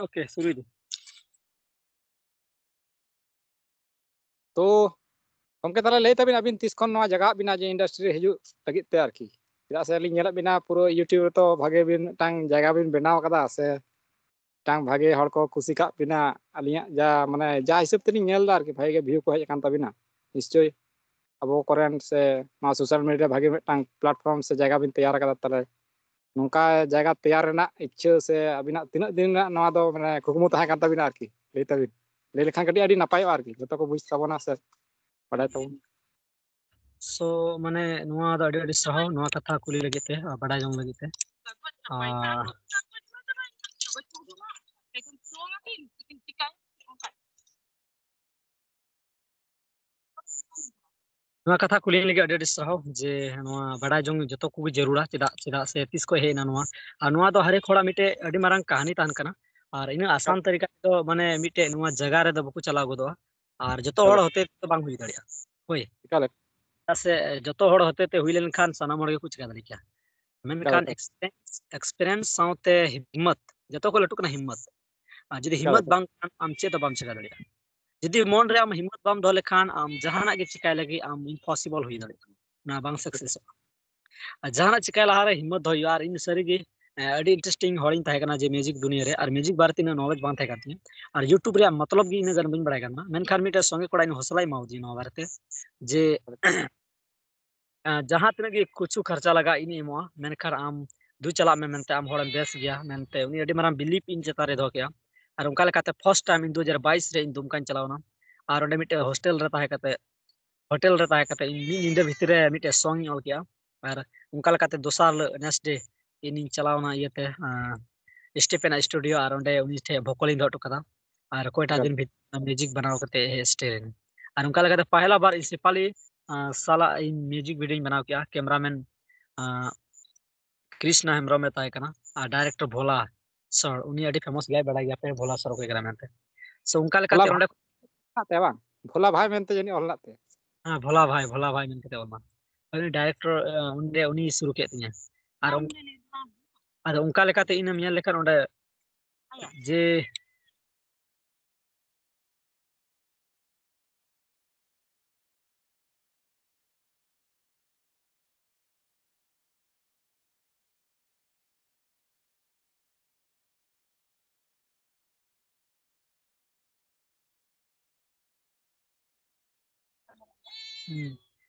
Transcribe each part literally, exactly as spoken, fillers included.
Okay, ᱥᱩᱨᱩᱭ ᱫᱟᱹᱧ᱾ ᱛᱚ ᱜᱚᱢᱠᱮ, ᱛᱟᱦᱚᱞᱮ ᱞᱟᱹᱭ ᱛᱟᱵᱤᱱ, ᱟᱹᱵᱤᱱ ᱛᱤᱥ ᱠᱷᱚᱱ ᱱᱚᱣᱟ ᱡᱟᱭᱜᱟ ᱟᱜ ᱵᱤᱱᱟ ᱡᱮ ᱤᱱᱰᱟᱥᱴᱨᱤ ᱨᱮ ᱦᱤᱡᱩᱜ ᱞᱟᱹᱜᱤᱫ ᱛᱮ ᱟᱨᱠᱤ? ᱪᱮᱫᱟᱜ ᱥᱮ ᱟᱹᱞᱤᱧ ᱧᱮᱞᱮᱫ ᱵᱤᱱᱟ ᱯᱩᱨᱟᱹ YouTube ᱨᱮᱛᱚ ᱵᱷᱟᱜᱮ ᱵᱤᱱ ᱢᱤᱫᱴᱟᱝ ᱡᱟᱭᱜᱟ ᱵᱤᱱ ᱵᱮᱱᱟᱣ ᱠᱟᱫᱟ, ᱥᱮ ᱢᱤᱫᱴᱟᱝ ᱵᱷᱟᱜᱮ ᱦᱚᱲ ᱠᱚ ᱠᱩᱥᱤ ᱠᱟᱜ ᱵᱤᱱᱟ᱾ ᱟᱹᱞᱤᱧᱟᱜ ᱡᱟ ᱢᱟᱱᱮ ᱡᱟ ᱦᱤᱥᱟᱹᱵ ᱛᱮᱞᱤᱧ ᱧᱮᱞ ᱮᱫᱟ ᱟᱨᱠᱤ, ᱵᱷᱟᱜᱮ ᱜᱮ ᱵᱷᱤᱭᱩ ᱠᱚ ᱦᱮᱡ ᱟᱠᱟᱱ ᱛᱟᱵᱤᱱᱟ᱾ ᱱᱤᱥᱪᱳᱭ ᱟᱵᱚ ᱠᱚᱨᱮᱱ ᱥᱮ ᱱᱚᱣᱟ ᱥᱳᱥᱟᱞ ᱢᱤᱰᱤᱭᱟ ᱨᱮ ᱵᱷᱟᱜᱮ ᱢᱤᱫᱴᱟᱝ ᱯᱞᱟᱴᱯᱷᱚᱨᱢ ᱥᱮ ᱡᱟᱭᱜᱟ ᱵᱤᱱ ᱛᱮᱭᱟᱨ ᱠᱟᱫᱟ, ᱛᱟᱦᱚᱞᱮ ᱱᱚᱝᱠᱟ ᱡᱟᱭᱜᱟ ᱛᱮᱭᱟᱨ ᱨᱮᱱᱟᱜ ᱤᱪᱪᱷᱟᱹ ᱥᱮ ᱟᱹᱵᱤᱱᱟᱜ ᱛᱤᱱᱟᱹᱜ ᱫᱤᱱ ᱨᱮᱱᱟᱜ ᱱᱚᱣᱟ ᱫᱚ ᱢᱟᱱᱮ ᱠᱩᱠᱢᱩ ᱛᱟᱦᱮᱸ ᱠᱟᱱ ᱛᱟᱹᱵᱤᱱᱟ ᱟᱨᱠᱤ? ᱞᱟᱹᱭ ᱛᱟᱹᱵᱤᱱ, ᱞᱟᱹᱭ ᱞᱮᱠᱷᱟᱱ ᱠᱟᱹᱴᱤᱡ ᱟᱹᱰᱤ ᱱᱟᱯᱟᱭᱚᱜᱼᱟ ᱟᱨᱠᱤ, ᱡᱚᱛᱚ ᱠᱚ ᱵᱩᱡᱽ ᱛᱟᱵᱚᱱᱟ ᱥᱮ ᱵᱟᱰᱟᱭ ᱛᱟᱵᱚᱱ᱾ ᱥᱳ ᱢᱟᱱᱮ ᱱᱚᱣᱟ ᱫᱚ ᱟᱹᱰᱤ ᱟᱹᱰᱤ ᱥᱟᱨᱦᱟᱣ ᱱᱚᱣᱟ ᱠᱟᱛᱷᱟ ᱠᱩᱞᱤ ᱞᱟᱹᱜᱤᱫ ᱛᱮ ᱟᱨ ᱵᱟᱰᱟᱭ ᱡᱚᱝ ᱞᱟᱹᱜᱤᱫ ᱛᱮ᱾ ᱟᱨ ᱱᱚᱣᱟ ᱠᱟᱛᱷᱟ ᱠᱩᱞᱤ ᱞᱟᱹᱜᱤᱫ ᱟᱹᱰᱤ ᱟᱹᱰᱤ ᱥᱟᱨᱦᱟᱣ, ᱡᱮ ᱱᱚᱣᱟ ᱵᱟᱰᱟᱭ ᱡᱚᱝ ᱡᱚᱛᱚ ᱠᱚᱜᱮ ᱡᱟᱹᱨᱩᱲᱟ, ᱪᱮᱫᱟᱜ ᱪᱮᱫᱟᱜ ᱥᱮ ᱛᱤᱥ ᱠᱷᱚᱱ ᱦᱮᱡ ᱮᱱᱟ ᱱᱚᱣᱟ᱾ ᱟᱨ ᱱᱚᱣᱟ ᱫᱚ ᱦᱟᱨᱮᱠ ᱦᱚᱲᱟᱜ ᱢᱤᱫᱴᱮᱡ ᱟᱹᱰᱤ ᱢᱟᱨᱟᱝ ᱠᱟᱹᱦᱱᱤ ᱛᱟᱦᱮᱱ ᱠᱟᱱᱟ᱾ ᱟᱨ ᱤᱱᱟᱹᱜ ᱟᱥᱟᱱ ᱛᱟᱹᱨᱤᱠᱟ ᱛᱮᱫᱚ ᱢᱟᱱᱮ ᱢᱤᱫᱴᱮᱡ ᱱᱚᱣᱟ ᱡᱟᱭᱜᱟ ᱨᱮᱫᱚ ᱵᱟᱠᱚ ᱪᱟᱞᱟᱣ ᱜᱚᱫᱚᱜᱼᱟ᱾ ᱟᱨ ᱡᱚᱛᱚ ᱦᱚᱲ ᱦᱚᱛᱮ ᱛᱮᱫᱚ ᱵᱟᱝ ᱦᱩᱭ ᱫᱟᱲᱮᱭᱟᱜᱼᱟ᱾ ᱦᱳᱭ, ᱮᱠᱟᱞ᱾ ᱪᱮᱫᱟᱜ ᱥᱮ ᱡᱚᱛᱚ ᱦᱚᱲ ᱦᱚᱛᱮ ᱛᱮ ᱦᱩᱭ ᱞᱮᱱᱠᱷᱟᱱ ᱥᱟᱱᱟᱢ ᱦᱚᱲ ᱜᱮᱠᱚ ᱪᱤᱠᱟ ᱫᱟᱲᱮ ᱠᱮᱭᱟ᱾ ᱢᱮᱱᱠᱷᱟᱱ ᱮᱠᱟᱞ᱾ ᱮᱠᱥᱯᱤᱨᱤᱭᱮᱱᱥ ᱥᱟᱶᱛᱮ ᱦᱤᱢᱢᱚᱛ, ᱡᱚᱛᱚ ᱠᱷᱚᱱ ᱞᱟᱹᱴᱩ ᱠᱟᱱᱟ ᱦᱤᱢᱢᱚᱛ᱾ ᱟᱨ ᱡᱩᱫᱤ ᱮᱠᱟᱞ, ᱦᱤᱢᱢᱚᱛ ᱮᱠᱟᱞ᱾ ᱵᱟᱝ ᱠᱷᱟᱱ ᱟᱢ ᱪᱮᱫ ᱦᱚᱸ ᱵᱟᱢ ᱪᱤᱠᱟ ᱫᱟᱲᱮᱭᱟᱜᱼᱟ᱾ ᱡᱩᱫᱤ ᱢᱚᱱ ᱨᱮ ᱟᱢ ᱦᱤᱢᱢᱚᱛ ᱵᱟᱢ ᱫᱚᱦᱚ ᱞᱮᱠᱷᱟᱱ ᱟᱢ ᱡᱟᱦᱟᱱᱟᱜ ᱜᱮ ᱪᱤᱠᱟᱭ ᱞᱟᱹᱜᱤᱫ ᱟᱢ ᱤᱢᱯᱚᱥᱤᱵᱚᱞ ᱦᱩᱭ ᱫᱟᱲᱮᱭᱟᱜᱼᱟ, ᱚᱱᱟ ᱵᱟᱝ ᱥᱟᱠᱥᱮᱥᱚᱜᱼᱟ᱾ ᱟᱨ ᱡᱟᱦᱟᱱᱟᱜ ᱪᱤᱠᱟᱭ ᱞᱟᱦᱟᱨᱮ ᱦᱤᱢᱢᱚᱛ ᱫᱚᱦᱚᱭ ᱦᱩᱭᱩᱜᱼᱟ᱾ ᱟᱨ ᱤᱧ ᱥᱟᱹᱨᱤᱜᱮ ᱮ, ᱟᱹᱰᱤ ᱤᱱᱴᱟᱨᱮᱥᱴᱤᱝ ᱦᱚᱲᱤᱧ ᱛᱟᱦᱮᱸ ᱠᱟᱱᱟ ᱡᱮ ᱢᱤᱣᱡᱤᱠ ᱫᱩᱱᱤᱭᱟᱹ ᱨᱮ, ᱟᱨ ᱢᱤᱣᱡᱤᱠ ᱵᱟᱨᱮᱛᱮ ᱤᱱᱟᱹᱜ ᱱᱚᱞᱮᱡᱽ ᱵᱟᱝ ᱛᱟᱦᱮᱸ ᱠᱟᱱ ᱛᱤᱧᱟᱹ᱾ ᱟᱨ YouTube ᱨᱮᱭᱟᱜ ᱢᱚᱛᱞᱚᱵ ᱜᱮ ᱤᱱᱟᱹᱜ ᱜᱟᱱ ᱵᱟᱹᱧ ᱵᱟᱲᱟᱭ ᱠᱟᱱ ᱛᱟᱦᱮᱱᱟ, ᱢᱮᱱᱠᱷᱟᱱ ᱢᱤᱫᱴᱮᱱ ᱥᱚᱸᱜᱮ ᱠᱚᱲᱟ ᱤᱧ ᱦᱚᱥᱞᱟᱭ ᱮᱢᱟᱣᱫᱤᱧᱟ ᱱᱚᱣᱟ ᱵᱟᱨᱮᱛᱮ ᱡᱮ ᱮ, ᱡᱟᱦᱟᱸ ᱛᱤᱱᱟᱹᱜ ᱜᱮ ᱠᱤᱪᱷᱩ ᱠᱷᱚᱨᱪᱟ ᱞᱟᱜᱟᱜ ᱤᱧ ᱮᱢᱚᱜᱼᱟ, ᱢᱮᱱᱠᱷᱟᱱ ᱟᱢ ᱫᱩ ᱪᱟᱞᱟᱜ ᱢᱮ ᱢᱮᱱᱛᱮ, ᱟᱢ ᱦᱚᱲᱮᱢ ᱵᱮᱥ ᱜᱮᱭᱟ ᱢᱮᱱᱛᱮ ᱩᱱᱤ ᱟᱹᱰᱤ ᱢᱟᱨᱟᱝ ᱵᱤᱞᱤᱯ ᱤᱧ ᱪᱮᱛᱟᱱ ᱨᱮ ᱫᱚᱦᱚ ᱠᱮᱜᱼᱟ᱾ ᱟᱨ ᱚᱱᱠᱟ ᱞᱮᱠᱟᱛᱮ ᱯᱷᱟᱥᱴ ᱴᱟᱭᱤᱢ ᱤᱧ ᱫᱩ ᱦᱟᱡᱟᱨ ᱵᱟᱭᱤᱥ ᱨᱮ ᱤᱧ ᱫᱩᱢᱠᱟᱧ ᱪᱟᱞᱟᱣᱱᱟ᱾ ᱟᱨ ᱚᱸᱰᱮ ᱢᱤᱫᱴᱮᱡ ᱦᱳᱥᱴᱮᱞ ᱨᱮ ᱛᱟᱦᱮᱸ ᱠᱟᱛᱮ ᱦᱳᱴᱮᱞ ᱨᱮ ᱛᱟᱦᱮᱸ ᱠᱟᱛᱮ ᱤᱧ ᱢᱤᱫ ᱧᱤᱫᱟᱹ ᱵᱷᱤᱛᱤᱨ ᱨᱮ ᱢᱤᱫᱴᱮᱡ ᱥᱚᱝ ᱤᱧ ᱚᱞ ᱠᱮᱜᱼᱟ᱾ ᱟᱨ ᱚᱱᱠᱟ ᱞᱮᱠᱟᱛᱮ ᱫᱚᱥᱟᱨ ᱦᱤᱞᱳᱜ ᱱᱮᱠᱥᱴ ᱰᱮ ᱤᱧᱤᱧ ᱪᱟᱞᱟᱣᱱᱟ ᱤᱭᱟᱹᱛᱮ, ᱟᱸ, ᱥᱴᱤᱯᱷᱮᱱ ᱟᱜ ᱥᱴᱩᱰᱤᱭᱳ, ᱟᱨ ᱚᱸᱰᱮ ᱩᱱᱤ ᱴᱷᱮᱡ ᱵᱷᱳᱠᱚᱞ ᱤᱧ ᱫᱚᱦᱚ ᱦᱚᱴᱚ ᱠᱟᱫᱟ᱾ ᱟᱨ ᱠᱚᱭᱴᱟ ᱮᱠᱟᱞ᱾ ᱫᱤᱱ ᱵᱷᱤᱛᱤᱨ ᱢᱤᱣᱡᱤᱠ ᱵᱮᱱᱟᱣ ᱠᱟᱛᱮ ᱦᱮᱡ ᱥᱮᱴᱮᱨ ᱮᱱᱟ᱾ ᱟᱨ ᱚᱱᱠᱟ ᱞᱮᱠᱟᱛᱮ ᱯᱟᱦᱞᱟ ᱵᱟᱨ ᱤᱧ ᱥᱮᱯᱷᱟᱞᱤ, ᱟᱸ, ᱥᱟᱞᱟᱜ ᱤᱧ ᱢᱤᱣᱡᱤᱠ ᱵᱷᱤᱰᱤᱭᱳᱧ ᱵᱮᱱᱟᱣ ᱠᱮᱜᱼᱟ᱾ ᱠᱮᱢᱨᱟᱢᱮᱱ, ᱟᱸ, ᱠᱨᱤᱥᱱᱟ ᱦᱮᱢᱵᱨᱚᱢ ᱮ ᱛᱟᱦᱮᱸ ᱠᱟᱱᱟ, ᱟᱨ ᱰᱟᱭᱨᱮᱠᱴᱚᱨ ᱵᱷᱳᱞᱟ ᱥᱚᱨ, ᱩᱱᱤ ᱟᱹᱰᱤ ᱯᱷᱮᱢᱟᱥ ᱜᱮᱭᱟᱭ, ᱵᱟᱲᱟᱭ ᱜᱮᱭᱟᱯᱮ ᱵᱷᱳᱞᱟ ᱥᱚᱨ ᱚᱠᱚᱭ ᱠᱟᱱᱟ ᱢᱮᱱᱛᱮ᱾ So ᱚᱱᱠᱟ ᱵᱷᱳᱞᱟ ᱞᱮᱠᱟᱛᱮ ᱵᱷᱟᱭ ᱚᱸᱰᱮ ᱢᱮᱱᱟᱜ ᱛᱟᱭᱟ ᱵᱟᱝ? ᱵᱷᱳᱞᱟ ᱵᱷᱟᱭ ᱢᱮᱱᱛᱮ ᱡᱟᱹᱱᱤᱡ ᱚᱞ ᱢᱮᱱᱟᱜ ᱛᱟᱭᱟ᱾ ᱦᱮᱸ, ᱵᱷᱳᱞᱟ ᱵᱷᱟᱭ, ᱵᱷᱳᱞᱟ ᱵᱷᱟᱭ ᱢᱮᱱᱛᱮ ᱚᱞ ᱢᱟ᱾ ᱩᱱᱤ ᱰᱟᱭᱨᱮᱠᱴᱚᱨ, ᱮ, ᱚᱸᱰᱮ ᱩᱱᱤ ᱥᱩᱨᱩ ᱠᱮᱫ ᱛᱤᱧᱟᱹ᱾ ᱟᱨ ᱚᱱ-, ᱟᱫᱚ ᱚᱱᱠᱟ ᱞᱮᱠᱟᱛᱮ ᱤᱧᱮᱢ ᱧᱮᱞ ᱞᱮᱠᱷᱟᱱ ᱚᱸᱰᱮ ᱡᱮ ᱦᱩᱸ᱾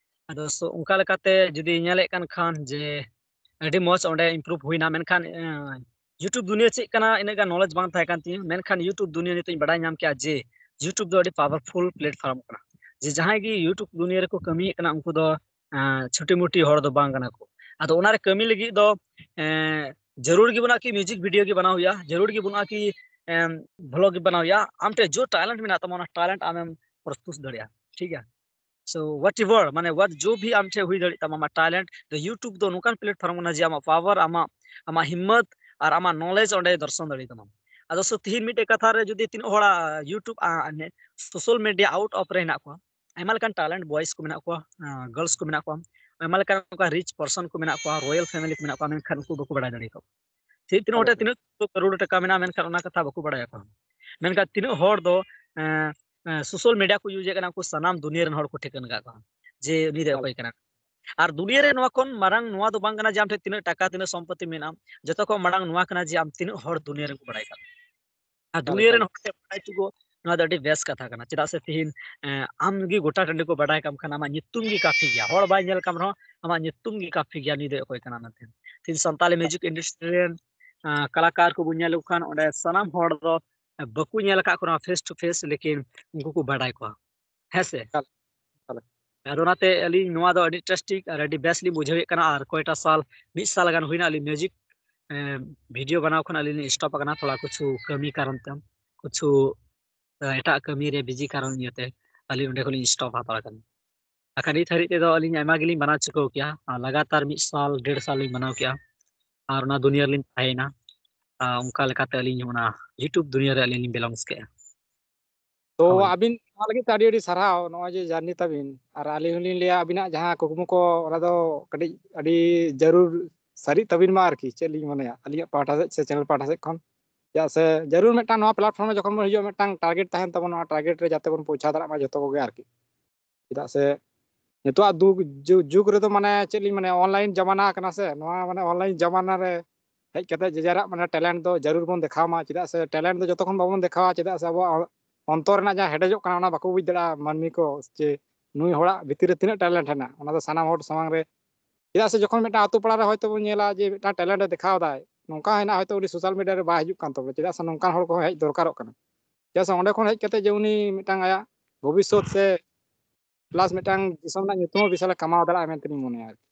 ᱟᱫᱚ ᱥᱚ-, ᱚᱱᱠᱟ ᱞᱮᱠᱟᱛᱮ ᱡᱩᱫᱤ ᱧᱮᱞᱮᱫ ᱠᱟᱱ ᱠᱷᱟᱱ ᱡᱮ ᱟᱹᱰᱤ ᱢᱚᱡᱽ ᱚᱸᱰᱮ improve ᱦᱩᱭᱱᱟ, ᱢᱮᱱᱠᱷᱟᱱ, ᱮᱸ, YouTube ᱫᱩᱱᱤᱭᱟᱹ ᱪᱮᱫ ᱠᱟᱱᱟ ᱤᱱᱟᱹᱜ ᱜᱟᱱ knowledge ᱵᱟᱝ ᱛᱟᱦᱮᱸ ᱠᱟᱱ ᱛᱤᱧᱟᱹ, ᱢᱮᱱᱠᱷᱟᱱ YouTube ᱫᱩᱱᱤᱭᱟᱹ ᱱᱤᱛᱚᱜ ᱤᱧ ᱵᱟᱰᱟᱭ ᱧᱟᱢ ᱠᱮᱜᱼᱟ ᱡᱮ YouTube ᱫᱚ ᱟᱹᱰᱤ powerful platform ᱠᱟᱱᱟ, ᱡᱮ ᱡᱟᱦᱟᱸᱭ ᱜᱮ YouTube ᱫᱩᱱᱤᱭᱟᱹ ᱨᱮᱠᱚ ᱠᱟᱹᱢᱤᱭᱮᱫ ᱠᱟᱱᱟ ᱩᱱᱠᱩ ᱫᱚ, ᱮᱸ, ᱪᱷᱩᱴᱤ ᱢᱩᱴᱤ ᱦᱚᱲ ᱫᱚ ᱵᱟᱝ ᱠᱟᱱᱟ ᱠᱚ᱾ ᱟᱫᱚ ᱚᱱᱟᱨᱮ ᱠᱟᱹᱢᱤ ᱞᱟᱹᱜᱤᱫ ᱫᱚ, ᱮᱸ, ᱡᱟᱹᱨᱩᱲ ᱜᱮ ᱵᱟᱹᱱᱩᱜᱼᱟ ᱠᱤ music video ᱜᱮ ᱵᱟᱱᱟᱣ ᱦᱩᱭᱩᱜᱼᱟ, ᱡᱟᱹᱨᱩᱲ ᱜᱮ ᱵᱟᱹᱱᱩᱜᱼᱟ ᱠᱤ, ᱮᱸ, vlog ᱜᱮ ᱵᱟᱱᱟᱣ ᱦᱩᱭᱩᱜᱼᱟ᱾ ᱟᱢ ᱴᱷᱮᱱ ᱡᱳ talent ᱢᱮᱱᱟᱜ ᱛᱟᱢᱟ ᱚᱱᱟ talent ᱟᱢᱮᱢ ᱯᱨᱚᱥᱛᱩᱛ ᱫᱟᱲᱮᱭᱟᱜᱼᱟ, ᱴᱷᱤᱠ ᱜᱮᱭᱟ? So whatever, ᱢᱟᱱᱮ what ᱡᱳ ᱵᱷᱤ ᱟᱢ ᱴᱷᱮᱱ ᱦᱩᱭ ᱫᱟᱲᱮᱭᱟᱜ ᱛᱟᱢᱟ, ᱟᱢᱟᱜ talent, ᱫᱚ YouTube ᱫᱚ ᱱᱚᱝᱠᱟᱱ platform ᱠᱟᱱᱟ ᱡᱮ ᱟᱢᱟᱜ power, ᱟᱢᱟᱜ, ᱟᱢᱟᱜ ᱦᱤᱢᱢᱚᱛ ᱟᱨ ᱟᱢᱟᱜ knowledge ᱚᱸᱰᱮ ᱫᱚᱨᱥᱚᱱ ᱫᱟᱲᱮ ᱛᱟᱢᱟ᱾ ᱟᱫᱚ ᱥᱚ ᱛᱤᱦᱤᱧ ᱢᱤᱫᱴᱮᱡ ᱠᱟᱛᱷᱟ ᱨᱮ ᱡᱩᱫᱤ ᱛᱤᱱᱟᱹᱜ ᱦᱚᱲᱟᱜ YouTube, ᱟ, ᱟ, social media out of ᱨᱮ ᱦᱮᱱᱟᱜ ᱠᱚᱣᱟ, ᱟᱭᱢᱟ ᱞᱮᱠᱟᱱ talent boys ᱠᱚ ᱢᱮᱱᱟᱜ ᱠᱚᱣᱟ, ᱟ, girls ᱠᱚ ᱢᱮᱱᱟᱜ ᱠᱚᱣᱟ, ᱟᱭᱢᱟ ᱞᱮᱠᱟᱱ ᱚᱱᱠᱟ rich person ᱠᱚ ᱢᱮᱱᱟᱜ ᱠᱚᱣᱟ, royal family ᱠᱚ ᱢᱮᱱᱟᱜ ᱠᱚᱣᱟ, ᱢᱮᱱᱠᱷᱟᱱ ᱩᱱᱠᱩ ᱵᱟᱠᱚ ᱵᱟᱲᱟᱭ ᱫᱟᱲᱮ ᱠᱟᱣᱟ᱾ ᱥᱮ ᱛᱤᱱᱟᱹᱜ ᱦᱚᱲ ᱴᱷᱮᱱ ᱛᱤᱱᱟᱹᱜ ᱠᱟᱨᱳᱲ ᱴᱟᱠᱟ ᱢᱮᱱᱟᱜᱼᱟ, ᱢᱮᱱᱠᱷᱟᱱ ᱚᱱᱟ ᱠᱟᱛᱷᱟ ᱵᱟᱠᱚ ᱵᱟᱲᱟᱭᱟ ᱠᱚ᱾ ᱢᱮᱱᱠᱷᱟᱱ ᱛᱤᱱᱟᱹᱜ ᱦᱚᱲ ᱫᱚ, ᱮᱸ, ᱮᱸ, social media ᱠᱚ use ᱮᱫ ᱠᱟᱱᱟ, ᱩᱱᱠᱩ ᱥᱟᱱᱟᱢ ᱫᱩᱱᱤᱭᱟᱹ ᱨᱮᱱ ᱦᱚᱲ ᱠᱚ ᱴᱷᱤᱠᱟᱹᱱ ᱟᱠᱟᱫ ᱠᱚᱣᱟ ᱡᱮ ᱩᱱᱤ ᱫᱚ ᱚᱠᱚᱭ ᱠᱟᱱᱟ᱾ ᱟᱨ ᱫᱩᱱᱤᱭᱟᱹ ᱨᱮ ᱱᱚᱣᱟ ᱠᱷᱚᱱ ᱢᱟᱨᱟᱝ ᱱᱚᱣᱟ ᱫᱚ ᱵᱟᱝ ᱠᱟᱱᱟ ᱡᱮ ᱟᱢ ᱴᱷᱮᱱ ᱛᱤᱱᱟᱹᱜ ᱴᱟᱠᱟ, ᱛᱤᱱᱟᱹᱜ ᱥᱚᱢᱯᱚᱛᱤ ᱢᱮᱱᱟᱜᱼᱟ, ᱡᱚᱛᱚ ᱠᱷᱚᱱ ᱢᱟᱲᱟᱝ ᱱᱚᱣᱟ ᱠᱟᱱᱟ ᱡᱮ ᱟᱢ ᱛᱤᱱᱟᱹᱜ ᱦᱚᱲ ᱫᱩᱱᱤᱭᱟᱹ ᱨᱮᱱ ᱠᱚ ᱵᱟᱲᱟᱭ ᱠᱟᱱᱟ᱾ ᱟᱨ ᱮᱠᱟᱞ, ᱫᱩᱱᱤᱭᱟᱹ ᱨᱮᱱ ᱮᱠᱟᱞ᱾ ᱦᱚᱲ ᱴᱷᱮᱱ ᱵᱟᱲᱟᱭ ᱦᱚᱪᱚ ᱠᱚ, ᱱᱚᱣᱟ ᱫᱚ ᱟᱹᱰᱤ ᱵᱮᱥ ᱠᱟᱛᱷᱟ ᱠᱟᱱᱟ᱾ ᱪᱮᱫᱟᱜ ᱥᱮ ᱛᱤᱦᱤᱧ, ᱮᱸ, ᱟᱢ ᱜᱮ ᱜᱚᱴᱟ ᱴᱟᱺᱰᱤ ᱠᱚ ᱵᱟᱰᱟᱭ ᱠᱟᱢ ᱠᱷᱟᱱ ᱟᱢᱟᱜ ᱧᱩᱛᱩᱢ ᱜᱮ ᱠᱟᱯᱷᱤ ᱜᱮᱭᱟ᱾ ᱦᱚᱲ ᱵᱟᱭ ᱧᱮᱞ ᱠᱟᱢ ᱨᱮᱦᱚᱸ ᱟᱢᱟᱜ ᱧᱩᱛᱩᱢ ᱜᱮ ᱠᱟᱯᱷᱤ ᱜᱮᱭᱟ, ᱱᱩᱭ ᱫᱚ ᱚᱠᱚᱭ ᱠᱟᱱᱟ ᱢᱮᱱᱛᱮ᱾ ᱛᱤᱦᱤᱧ ᱥᱟᱱᱛᱟᱞᱤ music industry ᱨᱮᱱ, ᱮᱸ, ᱠᱟᱞᱟᱠᱟᱨ ᱠᱚᱵᱚᱱ ᱧᱮᱞ ᱞᱮᱠᱚ ᱠᱷᱟᱱ ᱚᱸᱰᱮ ᱥᱟᱱᱟᱢ ᱦᱚᱲ ᱫᱚ ᱵᱟᱠᱚ ᱧᱮᱞ ᱟᱠᱟᱫ ᱠᱚ ᱨᱮᱦᱚᱸ face to face, ᱞᱮᱠᱤᱱ ᱩᱱᱠᱩ ᱠᱚ ᱵᱟᱰᱟᱭ ᱠᱚᱣᱟ᱾ ᱦᱮᱸ ᱥᱮ? ᱮᱠᱟᱞ, ᱮᱠᱟᱞ᱾ ᱟᱫᱚ ᱚᱱᱟᱛᱮ ᱟᱹᱞᱤᱧ ᱱᱚᱣᱟ ᱫᱚ ᱟᱹᱰᱤ interesting ᱟᱨ ᱟᱹᱰᱤ ᱵᱮᱥ ᱞᱤᱧ ᱵᱩᱡᱷᱟᱹᱣᱮᱫ ᱠᱟᱱᱟ᱾ ᱟᱨ ᱠᱚᱭᱴᱟ ᱥᱟᱞ, ᱢᱤᱫ ᱥᱟᱞ ᱜᱟᱱ ᱦᱩᱭᱱᱟ ᱟᱹᱞᱤᱧ music, ᱮᱸ, video ᱵᱮᱱᱟᱣ ᱠᱷᱚᱱ ᱟᱹᱞᱤᱧ ᱞᱤᱧ stop ᱟᱠᱟᱱᱟ, ᱛᱷᱚᱲᱟ ᱠᱤᱪᱷᱩ ᱠᱟᱹᱢᱤ ᱠᱟᱨᱚᱱ ᱛᱮ, ᱠᱤᱪᱷᱩ, ᱮᱸ, ᱮᱴᱟᱜ ᱠᱟᱹᱢᱤ ᱨᱮ busy ᱠᱟᱨᱚᱱ ᱤᱭᱟᱹᱛᱮ ᱟᱹᱞᱤᱧ ᱚᱸᱰᱮ ᱠᱷᱚᱱ ᱞᱤᱧ stop ᱦᱟᱛᱟᱲ ᱟᱠᱟᱱᱟ᱾ ᱵᱟᱠᱷᱟᱱ ᱱᱤᱛ ᱦᱟᱹᱨᱤᱡ ᱛᱮᱫᱚ ᱟᱹᱞᱤᱧ ᱟᱭᱢᱟ ᱜᱮᱞᱤᱧ ᱵᱮᱱᱟᱣ ᱪᱩᱠᱟᱹᱣ ᱠᱮᱜᱼᱟ, ᱟᱨ ᱞᱟᱜᱟᱛᱟᱨ ᱢᱤᱫ ᱥᱟᱞ, ᱰᱮᱲ ᱥᱟᱞ ᱞᱤᱧ ᱵᱮᱱᱟᱣ ᱠᱮᱜᱼᱟ, ᱟᱨ ᱚᱱᱟ ᱫᱩᱱᱤᱭᱟᱹ ᱨᱮᱞᱤᱧ ᱛᱟᱦᱮᱸᱭᱮᱱᱟ᱾ ᱟᱨ ᱚᱱᱠᱟ ᱞᱮᱠᱟᱛᱮ ᱟᱹᱞᱤᱧ ᱚᱱᱟ YouTube ᱫᱩᱱᱤᱭᱟᱹ ᱨᱮ ᱟᱹᱞᱤᱧ ᱞᱤᱧ belongs ᱠᱮᱜᱼᱟ᱾ ᱛᱚ, ᱦᱳᱭ᱾ ᱟᱹᱵᱤᱱ ᱱᱚᱣᱟ ᱞᱟᱹᱜᱤᱫ ᱛᱮ ᱟᱹᱰᱤ ᱟᱹᱰᱤ ᱥᱟᱨᱦᱟᱣ, ᱱᱚᱜᱼᱚᱭ ᱡᱮ journey ᱛᱟᱹᱵᱤᱱ, ᱟᱨ ᱟᱹᱞᱤᱧ ᱦᱚᱸᱞᱤᱧ ᱞᱟᱹᱭᱟ ᱟᱹᱵᱤᱱᱟᱜ ᱡᱟᱦᱟᱸ ᱠᱩᱠᱢᱩ ᱠᱚ, ᱚᱱᱟ ᱫᱚ ᱠᱟᱹᱴᱤᱡ ᱟᱹᱰᱤ ᱡᱟᱹᱨᱩᱲ ᱥᱟᱹᱨᱤᱜ ᱛᱟᱹᱵᱤᱱ ᱢᱟ ᱟᱨᱠᱤ, ᱪᱮᱫ ᱞᱤᱧ ᱢᱚᱱᱮᱭᱟ ᱟᱹᱞᱤᱧᱟᱜ ᱯᱟᱦᱴᱟ ᱥᱮᱫ ᱥᱮ channel ᱯᱟᱦᱴᱟ ᱥᱮᱫ ᱠᱷᱚᱱ᱾ ᱪᱮᱫᱟᱜ ᱥᱮ ᱡᱟᱹᱨᱩᱲ ᱢᱤᱫᱴᱟᱝ ᱱᱚᱣᱟ platform ᱨᱮ ᱡᱚᱠᱷᱚᱱ ᱵᱚᱱ ᱦᱤᱡᱩᱜᱼᱟ, ᱢᱤᱫᱴᱟᱝ target ᱛᱟᱦᱮᱱ ᱛᱟᱵᱚᱱᱟ, ᱱᱚᱣᱟ target ᱨᱮ ᱡᱟᱛᱮ ᱵᱚᱱ ᱯᱳᱣᱪᱷᱟᱣ ᱫᱟᱲᱮᱭᱟᱜ ᱢᱟ ᱡᱚᱛᱚ ᱠᱚᱜᱮ ᱟᱨᱠᱤ᱾ ᱪᱮᱫᱟᱜ ᱥᱮ ᱱᱤᱛᱚᱜᱟᱜ ᱫᱩᱜᱽ-, ᱡᱩ-, ᱡᱩᱜᱽ ᱨᱮᱫᱚ ᱢᱟᱱᱮ ᱪᱮᱫ ᱞᱤᱧ ᱢᱟᱱᱮ, online ᱡᱟᱢᱟᱱᱟ ᱠᱟᱱᱟ ᱥᱮ, ᱱᱚᱣᱟ ᱢᱟᱱᱮ online ᱡᱟᱢᱟᱱᱟ ᱨᱮ ᱦᱮᱡ ᱠᱟᱛᱮ ᱡᱮ ᱡᱟᱨᱟᱜ ᱢᱟᱱᱮ talent ᱫᱚ ᱡᱟᱹᱨᱩᱲ ᱵᱚᱱ ᱫᱮᱠᱷᱟᱣ ᱢᱟ᱾ ᱪᱮᱫᱟᱜ ᱥᱮ talent ᱫᱚ ᱡᱚᱛᱚ ᱠᱷᱚᱱ ᱵᱟᱵᱚᱱ ᱫᱮᱠᱷᱟᱣᱟ, ᱪᱮᱫᱟᱜ ᱥᱮ ᱟᱵᱚᱣᱟᱜ ᱚᱱᱛᱚᱨ ᱨᱮᱱᱟᱜ ᱡᱟᱦᱟᱸ ᱦᱮᱰᱮᱡᱚᱜ ᱠᱟᱱᱟ ᱚᱱᱟ ᱵᱟᱠᱚ ᱵᱩᱡᱽ ᱫᱟᱲᱮᱭᱟᱜᱼᱟ ᱢᱟᱹᱱᱢᱤ ᱠᱚ, ᱡᱮ ᱱᱩᱭ ᱦᱚᱲᱟᱜ ᱵᱷᱤᱛᱤᱨ ᱨᱮ ᱛᱤᱱᱟᱹᱜ talent ᱦᱮᱱᱟᱜ, ᱚᱱᱟ ᱫᱚ ᱥᱟᱱᱟᱢ ᱦᱚᱲ ᱥᱟᱢᱟᱝ ᱨᱮ᱾ ᱪᱮᱫᱟᱜ ᱥᱮ ᱡᱚᱠᱷᱚᱱ ᱢᱤᱫᱴᱟᱝ ᱟᱛᱳ ᱯᱟᱲᱟ ᱨᱮ ᱦᱚᱭᱛᱳ ᱵᱚᱱ ᱧᱮᱞᱟ ᱡᱮ ᱢᱤᱫᱴᱟᱝ talent ᱮ ᱫᱮᱠᱷᱟᱣ ᱫᱟᱭ, ᱱᱚᱝᱠᱟ ᱦᱮᱱᱟᱜ ᱦᱚᱭᱛᱳ ᱩᱱᱤ social media ᱨᱮ ᱵᱟᱭ ᱦᱤᱡᱩᱜ ᱠᱟᱱ ᱛᱟᱵᱚᱱᱟ, ᱪᱮᱫᱟᱜ ᱥᱮ ᱱᱚᱝᱠᱟᱱ ᱦᱚᱲ ᱠᱚᱦᱚᱸ ᱦᱮᱡ ᱫᱚᱨᱠᱟᱨᱚᱜ ᱠᱟᱱᱟ᱾ ᱪᱮᱫᱟᱜ ᱥᱮ ᱚᱸᱰᱮ ᱠᱷᱚᱱ ᱦᱮᱡ ᱠᱟᱛᱮ ᱡᱮ ᱩᱱᱤ ᱢᱤᱫᱴᱟᱝ ᱟᱭᱟᱜ ᱵᱷᱚᱵᱤᱥᱥᱚᱛ ᱥᱮ plus ᱢᱤᱫᱴᱟᱝ ᱫᱤᱥᱚᱢ ᱨᱮᱱᱟᱜ ᱧᱩᱛᱩᱢ ᱦᱚᱸ ᱵᱤᱥᱟᱞᱮ ᱠᱟᱢᱟᱣ ᱫᱟᱲᱮᱭᱟᱜᱼᱟ ᱢᱮᱱᱛᱮ ᱤᱧ ᱢᱚᱱᱮᱭᱟ ᱟᱨᱠᱤ᱾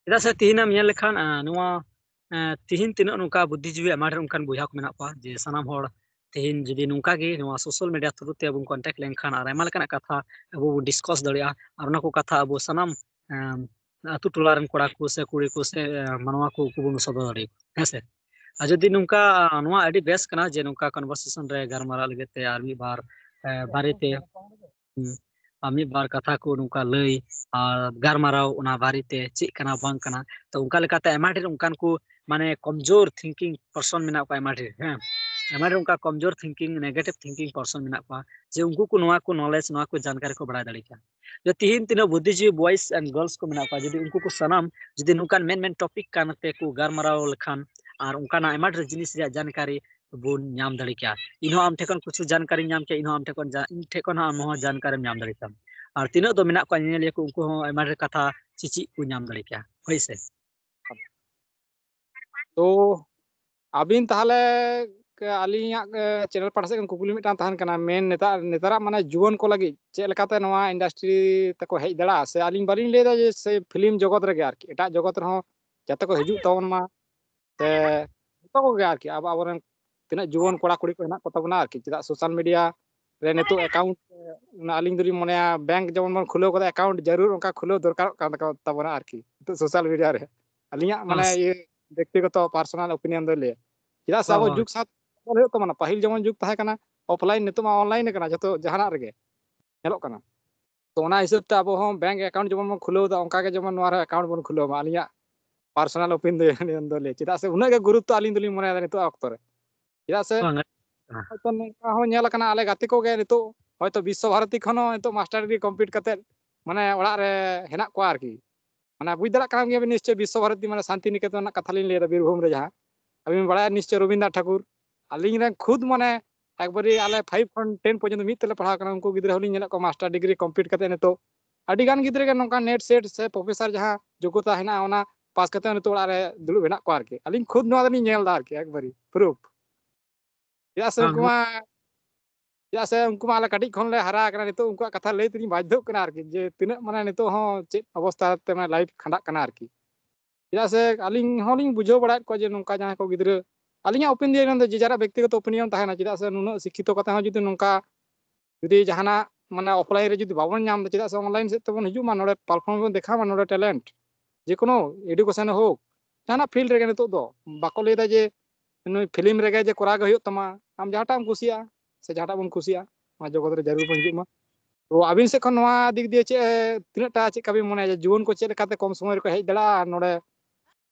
ᱪᱮᱫᱟᱜ ᱥᱮ ᱛᱤᱦᱤᱧ ᱮᱢ ᱧᱮᱞ ᱞᱮᱠᱷᱟᱱ, ᱟᱸ, ᱱᱚᱣᱟ, ᱟᱸ, ᱛᱤᱦᱤᱧ ᱛᱤᱱᱟᱹᱜ ᱱᱚᱝᱠᱟ ᱵᱩᱫᱽᱫᱷᱤᱡᱤᱵᱤ ᱟᱭᱢᱟ ᱰᱷᱮᱨ ᱚᱱᱠᱟᱱ ᱵᱚᱭᱦᱟ ᱠᱚ ᱢᱮᱱᱟᱜ ᱠᱚᱣᱟ, ᱡᱮ ᱥᱟᱱᱟᱢ ᱦᱚᱲ ᱛᱤᱦᱤᱧ ᱡᱩᱫᱤ ᱱᱚᱝᱠᱟ ᱜᱮ ᱱᱚᱣᱟ social media through ᱛᱮ ᱵᱚᱱ contact ᱞᱮᱱᱠᱷᱟᱱ ᱟᱨ ᱟᱭᱢᱟ ᱞᱮᱠᱟᱱᱟᱜ ᱠᱟᱛᱷᱟ ᱟᱵᱚ ᱵᱚᱱ discuss ᱫᱟᱲᱮᱭᱟᱜᱼᱟ, ᱟᱨ ᱚᱱᱟ ᱠᱚ ᱠᱟᱛᱷᱟ ᱟᱵᱚ ᱥᱟᱱᱟᱢ, ᱟᱸ, ᱟᱛᱳ ᱴᱚᱞᱟ ᱨᱮᱱ ᱠᱚᱲᱟ ᱠᱚ ᱥᱮ ᱠᱩᱲᱤ ᱠᱚ ᱥᱮ, ᱟᱸ, ᱢᱟᱱᱣᱟ ᱠᱚ ᱩᱱᱠᱩ ᱵᱚᱱ ᱥᱚᱫᱚᱨ ᱫᱟᱲᱮᱭᱟᱠᱚᱣᱟ, ᱦᱮᱸ ᱥᱮ? ᱟᱨ ᱡᱩᱫᱤ ᱱᱚᱝᱠᱟ ᱱᱚᱣᱟ ᱟᱹᱰᱤ ᱵᱮᱥ ᱠᱟᱱᱟ ᱡᱮ ᱱᱚᱝᱠᱟ conversation ᱨᱮ ᱜᱟᱞᱢᱟᱨᱟᱣ ᱞᱟᱹᱜᱤᱫ ᱛᱮ ᱟᱨ ᱢᱤᱫ ᱵᱟᱨ, ᱮ, ᱵᱟᱨᱮᱛᱮ, ᱦᱩᱸ, ᱟᱨ ᱢᱤᱫ ᱵᱟᱨ ᱠᱟᱛᱷᱟ ᱠᱚ ᱱᱚᱝᱠᱟ ᱞᱟᱹᱭ ᱟᱨ ᱜᱟᱞᱢᱟᱨᱟᱣ ᱚᱱᱟ ᱵᱟᱨᱮᱛᱮ ᱪᱮᱫ ᱠᱟᱱᱟ ᱵᱟᱝ ᱠᱟᱱᱟ᱾ ᱛᱚ ᱚᱱᱠᱟ ᱞᱮᱠᱟᱛᱮ ᱟᱭᱢᱟ ᱰᱷᱮᱨ ᱚᱱᱠᱟᱱ ᱠᱚ ᱢᱟᱱᱮ ᱠᱚᱢᱡᱳᱨ thinking person ᱢᱮᱱᱟᱜ ᱠᱚᱣᱟ ᱟᱭᱢᱟ ᱰᱷᱮᱨ, ᱦᱮᱸ, ᱟᱭᱢᱟ ᱰᱷᱮᱨ ᱚᱱᱠᱟ ᱠᱚᱢᱡᱳᱨ thinking, negative thinking person ᱢᱮᱱᱟᱜ ᱠᱚᱣᱟ ᱡᱮ ᱩᱱᱠᱩ ᱠᱚ ᱱᱚᱣᱟ ᱠᱚ knowledge, ᱱᱚᱣᱟ ᱠᱚ ᱡᱟᱱᱠᱟᱨᱤ ᱠᱚ ᱵᱟᱲᱟᱭ ᱫᱟᱲᱮ ᱠᱮᱭᱟ᱾ ᱡᱮ ᱛᱤᱦᱤᱧ ᱛᱤᱱᱟᱹᱜ ᱵᱩᱫᱽᱫᱷᱤᱡᱤᱵᱤ boys and girls ᱠᱚ ᱢᱮᱱᱟᱜ ᱠᱚᱣᱟ, ᱡᱩᱫᱤ ᱩᱱᱠᱩ ᱠᱚ ᱥᱟᱱᱟᱢ ᱡᱩᱫᱤ ᱱᱚᱝᱠᱟᱱ ᱢᱮᱱ ᱢᱮᱱ topic ᱠᱟᱱ ᱛᱮ ᱠᱚ ᱜᱟᱞᱢᱟᱨᱟᱣ ᱞᱮᱠᱷᱟᱱ ᱟᱨ ᱚᱱᱠᱟᱱᱟᱜ ᱟᱭᱢᱟ ᱰᱷᱮᱨ ᱡᱤᱱᱤᱥ ᱨᱮᱭᱟᱜ ᱡᱟᱱᱠᱟᱨᱤ ᱵᱚᱱ ᱧᱟᱢ ᱫᱟᱲᱮ ᱠᱮᱭᱟ᱾ ᱤᱧ ᱦᱚᱸ ᱟᱢ ᱴᱷᱮᱱ ᱠᱷᱚᱱ ᱠᱤᱪᱷᱩ ᱡᱟᱱᱠᱟᱨᱤᱧ ᱧᱟᱢ ᱠᱮᱭᱟ, ᱤᱧ ᱦᱚᱸ ᱟᱢ ᱴᱷᱮᱱ ᱠᱷᱚᱱ ᱡᱟ-, ᱤᱧ ᱴᱷᱮᱱ ᱠᱷᱚᱱ ᱦᱚᱸ ᱟᱢ ᱦᱚᱸ ᱡᱟᱱᱠᱟᱨᱤᱢ ᱧᱟᱢ ᱫᱟᱲᱮ ᱠᱮᱭᱟ᱾ ᱟᱨ ᱛᱤᱱᱟᱹᱜ ᱫᱚ ᱢᱮᱱᱟᱜ ᱠᱚᱣᱟ ᱧᱮᱧᱮᱞᱤᱭᱟᱹ ᱠᱚ, ᱩᱱᱠᱩ ᱦᱚᱸ ᱟᱭᱢᱟ ᱰᱷᱮᱨ ᱠᱟᱛᱷᱟ ᱪᱮᱪᱮᱫ ᱠᱚ ᱧᱟᱢ ᱫᱟᱲᱮ ᱠᱮᱭᱟ᱾ ᱦᱳᱭ ᱥᱮ? ᱛᱚ ᱟᱹᱵᱤᱱ ᱛᱟᱦᱚᱞᱮ ᱠ-, ᱟᱹᱞᱤᱧᱟᱜ, ᱮ, channel ᱯᱟᱦᱴᱟ ᱥᱮᱫ ᱠᱷᱚᱱ ᱠᱩᱠᱞᱤ ᱢᱤᱫᱴᱟᱝ ᱛᱟᱦᱮᱱ ᱠᱟᱱᱟ, ᱢᱮᱱ ᱱᱮᱛᱟᱨ, ᱱᱮᱛᱟᱨᱟᱜ ᱢᱟᱱᱮ ᱡᱩᱣᱟᱹᱱ ᱠᱚ ᱞᱟᱹᱜᱤᱫ ᱪᱮᱫ ᱞᱮᱠᱟᱛᱮ ᱱᱚᱣᱟ industry ᱛᱮᱠᱚ ᱦᱮᱡ ᱫᱟᱲᱮᱭᱟᱜᱼᱟ? ᱥᱮ ᱟᱹᱞᱤᱧ ᱵᱟᱹᱞᱤᱧ ᱞᱟᱹᱭᱫᱟ ᱡᱮ ᱥᱮ film ᱡᱚᱜᱚᱛ ᱨᱮᱜᱮ ᱟᱨᱠᱤ, ᱮᱴᱟᱜ ᱡᱚᱜᱚᱛ ᱨᱮᱦᱚᱸ ᱡᱟᱛᱮ ᱠᱚ ᱦᱤᱡᱩᱜ ᱛᱟᱵᱚᱱ ᱢᱟ, ᱥᱮ ᱡᱚᱛᱚ ᱠᱚᱜᱮ ᱟᱨᱠᱤ, ᱟᱵᱚ, ᱟᱵᱚᱨᱮᱱ ᱛᱤᱱᱟᱹᱜ ᱡᱩᱣᱟᱹᱱ ᱠᱚᱲᱟ ᱠᱩᱲᱤ ᱠᱚ ᱦᱮᱱᱟᱜ ᱠᱚ ᱛᱟᱵᱚᱱᱟ ᱟᱨᱠᱤ, ᱪᱮᱫᱟᱜ social media ᱨᱮ ᱱᱤᱛᱚᱜ account, ᱚᱱᱟ ᱟᱹᱞᱤᱧ ᱫᱚᱞᱤᱧ ᱢᱚᱱᱮᱭᱟ bank ᱡᱮᱢᱚᱱ ᱵᱚᱱ ᱠᱷᱩᱞᱟᱹᱣ ᱠᱟᱫᱟ, account ᱡᱟᱹᱨᱩᱲ ᱚᱱᱠᱟ ᱠᱷᱩᱞᱟᱹᱣ ᱫᱚᱨᱠᱟᱨᱚᱜ ᱠᱟᱱ ᱛᱟᱠᱚ, ᱛᱟᱵᱚᱱᱟ ᱟᱨᱠᱤ, ᱱᱤᱛᱚᱜ social media ᱨᱮ᱾ ᱟᱹᱞᱤᱧᱟᱜ ᱢᱟᱱᱮ ᱦᱚᱸ᱾ ᱤᱭᱟᱹ ᱵᱮᱠᱛᱤᱜᱚᱛᱚ personal opinion ᱫᱚ ᱞᱟᱹᱭᱟ, ᱪᱮᱫᱟᱜ ᱥᱮ ᱦᱚᱸ, ᱟᱵᱚ ᱦᱚᱸ᱾ ᱡᱩᱜᱽ ᱥᱟᱶ ᱵᱚᱫᱚᱞ ᱦᱩᱭᱩᱜ ᱛᱟᱵᱚᱱᱟ᱾ ᱯᱟᱹᱦᱤᱞ ᱡᱮᱢᱚᱱ ᱡᱩᱜᱽ ᱛᱟᱦᱮᱸ ᱠᱟᱱᱟ offline, ᱱᱤᱛᱚᱜ ᱢᱟ online ᱠᱟᱱᱟ ᱡᱚᱛᱚ, ᱡᱟᱦᱟᱱᱟᱜ ᱨᱮᱜᱮ ᱧᱮᱞᱚᱜ ᱠᱟᱱᱟ᱾ ᱛᱚ ᱚᱱᱟ ᱦᱤᱥᱟᱹᱵ ᱛᱮ ᱟᱵᱚ ᱦᱚᱸ bank account ᱡᱮᱢᱚᱱ ᱵᱚᱱ ᱠᱷᱩᱞᱟᱹᱣ ᱮᱫᱟ, ᱚᱱᱠᱟ ᱜᱮ ᱡᱮᱢᱚᱱ ᱱᱚᱣᱟ ᱨᱮ account ᱵᱚᱱ ᱠᱷᱩᱞᱟᱹᱣ ᱢᱟ, ᱟᱹᱞᱤᱧᱟᱜ personal opinion ᱫᱚ ᱞᱟᱹᱭᱟ᱾ ᱪᱮᱫᱟᱜ ᱥᱮ ᱩᱱᱟᱹᱜ ᱜᱮ ᱜᱩᱨᱩᱛᱛᱚ ᱟᱹᱞᱤᱧ ᱫᱚᱞᱤᱧ ᱢᱚᱱᱮᱭᱮᱫᱟ ᱱᱤᱛᱚᱜ ᱚᱠᱛᱚ ᱨᱮ᱾ ᱪᱮᱫᱟᱜ ᱥᱮ ᱵᱟᱝ, ᱦᱮᱸ᱾ ᱦᱚᱭᱛᱳ ᱱᱚᱝᱠᱟ ᱦᱚᱸ ᱧᱮᱞ ᱟᱠᱟᱱᱟ, ᱟᱞᱮ ᱜᱟᱛᱮ ᱠᱚᱜᱮ ᱱᱤᱛᱚᱜ ᱦᱚᱭᱛᱳ ᱵᱤᱥᱥᱚ ᱵᱷᱟᱨᱚᱛᱤ ᱠᱷᱚᱱ ᱦᱚᱸ ᱱᱤᱛᱚᱜ ᱢᱟᱥᱴᱟᱨ ᱰᱤᱜᱽᱨᱤ ᱠᱚᱢᱯᱞᱤᱴ ᱠᱟᱛᱮᱫ ᱢᱟᱱᱮ ᱚᱲᱟᱜ ᱨᱮ ᱦᱮᱱᱟᱜ ᱠᱚᱣᱟ ᱟᱨᱠᱤ᱾ ᱢᱟᱱᱮ ᱵᱩᱡᱽ ᱫᱟᱲᱮᱭᱟᱜ ᱠᱟᱱ ᱜᱮᱭᱟᱵᱤᱱ ᱱᱤᱥᱪᱚᱭ, ᱵᱤᱥᱥᱚ ᱵᱷᱟᱨᱚᱛᱤ ᱢᱟᱱᱮ ᱥᱟᱱᱛᱤᱱᱤᱠᱮᱛᱚᱱ ᱨᱮᱱᱟᱜ ᱠᱟᱛᱷᱟ ᱞᱤᱧ ᱞᱟᱹᱭᱫᱟ, ᱵᱤᱨᱵᱷᱩᱢ ᱨᱮ ᱡᱟᱦᱟᱸ, ᱟᱹᱵᱤᱱ ᱵᱟᱲᱟᱭᱟ ᱱᱤᱥᱪᱚᱭ ᱨᱚᱵᱤᱱᱫᱨᱚ ᱴᱷᱟᱠᱩᱨ, ᱟᱹᱞᱤᱧ ᱨᱮᱱ ᱠᱷᱩᱫ ᱢᱟᱱᱮ ᱮᱠᱵᱟᱨᱮ ᱟᱞᱮ five ᱠᱷᱚᱱ ten ᱯᱚᱨᱡᱚᱱᱛᱚ ᱢᱤᱫ ᱛᱮᱞᱮ ᱯᱟᱲᱦᱟᱣ ᱠᱟᱱᱟ, ᱩᱱᱠᱩ ᱜᱤᱫᱽᱨᱟᱹ ᱦᱚᱸᱞᱤᱧ ᱧᱮᱞᱮᱫ ᱠᱚᱣᱟ ᱢᱟᱥᱴᱟᱨ ᱰᱤᱜᱽᱨᱤ ᱠᱚᱢᱯᱞᱤᱴ ᱠᱟᱛᱮ ᱱᱤᱛᱚᱜ ᱟᱹᱰᱤ ᱜᱟᱱ ᱜᱤᱫᱽᱨᱟᱹ ᱜᱮ ᱱᱚᱝᱠᱟ ᱱᱮᱴ ᱥᱮᱴ ᱥᱮ ᱯᱨᱚᱯᱷᱮᱥᱟᱨ ᱡᱟᱦᱟᱸ ᱡᱳᱜᱽᱜᱚᱛᱟ ᱦᱮᱱᱟᱜᱼᱟ, ᱚᱱᱟ ᱯᱟᱥ ᱠᱟᱛᱮ ᱱᱤᱛᱚᱜ ᱚᱲᱟᱜ ᱨᱮ ᱫᱩᱲᱩᱵ ᱦᱮᱱᱟᱜ ᱠᱚᱣᱟ ᱟᱨᱠᱤ᱾ ᱟᱹᱞᱤᱧ ᱠᱷᱩᱫ ᱱᱚᱣᱟ ᱫᱚᱞᱤᱧ ᱧᱮᱞ ᱮᱫᱟ ᱟᱨᱠᱤ, ᱮᱠᱵᱟᱨᱮ ᱯᱨᱩᱯᱷ᱾ ᱪᱮᱫᱟᱜ ᱥᱮ ᱵᱟᱝ, ᱩᱱᱠᱩ ᱢᱟ, ᱪᱮᱫᱟᱜ ᱥᱮ ᱩᱱᱠᱩ ᱢᱟ ᱟᱞᱮ ᱠᱟᱹᱴᱤᱡ ᱠᱷᱚᱱ ᱞᱮ ᱦᱟᱨᱟ ᱟᱠᱟᱱᱟ, ᱱᱤᱛᱚᱜ ᱩᱱᱠᱩᱣᱟᱜ ᱠᱟᱛᱷᱟ ᱞᱟᱹᱭ ᱛᱮᱞᱤᱧ ᱵᱟᱫᱽᱫᱷᱚᱜ ᱠᱟᱱᱟ ᱟᱨᱠᱤ, ᱡᱮ ᱛᱤᱱᱟᱹᱜ ᱢᱟᱱᱮ ᱱᱤᱛᱚᱜ ᱦᱚᱸ ᱪᱮᱫ ᱚᱵᱚᱥᱛᱟ ᱛᱮ ᱢᱟᱱᱮ ᱞᱟᱭᱤᱯᱷ ᱠᱷᱟᱸᱰᱟᱜ ᱠᱟᱱᱟ ᱟᱨᱠᱤ᱾ ᱪᱮᱫᱟᱜ ᱥᱮ ᱟᱹᱞᱤᱧ ᱦᱚᱸᱞᱤᱧ ᱵᱩᱡᱷᱟᱹᱣ ᱵᱟᱲᱟᱭᱮᱫ ᱠᱚᱣᱟ ᱡᱮ ᱱᱚᱝᱠᱟ ᱡᱟᱦᱟᱸᱭ ᱠᱚ ᱜᱤᱫᱽᱨᱟᱹ, ᱟᱹᱞᱤᱧᱟᱜ ᱚᱯᱤᱱᱤᱭᱚᱱ ᱫᱚ ᱡᱮ ᱡᱟᱨᱟᱜ ᱵᱮᱠᱛᱤᱜᱚᱛᱚ ᱚᱯᱤᱱᱤᱭᱚᱱ ᱛᱟᱦᱮᱱᱟ, ᱪᱮᱫᱟᱜ ᱥᱮ ᱱᱩᱱᱟᱹᱜ ᱥᱤᱠᱠᱷᱤᱛᱚ ᱠᱟᱛᱮ ᱦᱚᱸ ᱡᱩᱫᱤ ᱱᱚᱝᱠᱟ ᱡᱩᱫᱤ ᱡᱟᱦᱟᱱᱟᱜ ᱢᱟᱱᱮ ᱚᱯᱷᱞᱟᱭᱤᱱ ᱨᱮ ᱡᱩᱫᱤ ᱵᱟᱵᱚᱱ ᱧᱟᱢ ᱮᱫᱟ, ᱪᱮᱫᱟᱜ ᱥᱮ ᱚᱱᱞᱟᱭᱤᱱ ᱥᱮᱫ ᱛᱮᱵᱚᱱ ᱦᱤᱡᱩᱜ ᱢᱟ, ᱱᱚᱰᱮ ᱯᱞᱟᱴᱯᱷᱚᱨᱢ ᱵᱚᱱ ᱫᱮᱠᱷᱟᱣ ᱢᱟ, ᱱᱚᱰᱮ ᱴᱮᱞᱮᱱᱴ, ᱡᱮ ᱠᱳᱱᱳ ᱮᱰᱩᱠᱮᱥᱚᱱ ᱦᱳᱠ, ᱡᱟᱦᱟᱱᱟᱜ ᱯᱷᱤᱞᱰ ᱨᱮᱜᱮ ᱱᱤᱛᱚᱜ ᱫᱚ ᱵᱟᱠᱚ ᱞᱟᱹᱭᱫᱟ ᱡᱮ ᱱᱩᱭ ᱯᱷᱤᱞᱢ ᱨᱮᱜᱮ ᱡᱮ ᱠᱚᱨᱟᱣ ᱜᱮ ᱦᱩᱭᱩᱜ ᱛᱟᱢᱟ, ᱟᱢ ᱡᱟᱦᱟᱸᱴᱟᱜ ᱮᱢ ᱠᱩᱥᱤᱭᱟᱜᱼᱟ ᱥᱮ ᱡᱟᱦᱟᱸᱴᱟᱜ ᱵᱚᱱ ᱠᱩᱥᱤᱭᱟᱜᱼᱟ, ᱚᱱᱟ ᱡᱚᱜᱚᱛ ᱨᱮ ᱡᱟᱹᱨᱩᱲ ᱵᱚᱱ ᱦᱤᱡᱩᱜ ᱢᱟ᱾ ᱛᱚ ᱟᱹᱵᱤᱱ ᱥᱮᱫ ᱠᱷᱚᱱ ᱱᱚᱣᱟ ᱫᱤᱠ ᱫᱤᱭᱮ ᱪᱮᱫ, ᱛᱤᱱᱟᱹᱜ ᱴᱟ ᱪᱮᱫ ᱠᱟ ᱵᱤᱱ ᱢᱚᱱᱮᱭᱟ ᱡᱮ ᱡᱩᱣᱟᱹᱱ ᱠᱚ ᱪᱮᱫ ᱞᱮᱠᱟᱛᱮ ᱠᱚᱢ ᱥᱚᱢᱚᱭ ᱨᱮᱠᱚ ᱦᱮᱡ ᱫᱟᱲᱮᱭᱟᱜᱼᱟ ᱱᱚᱰᱮ,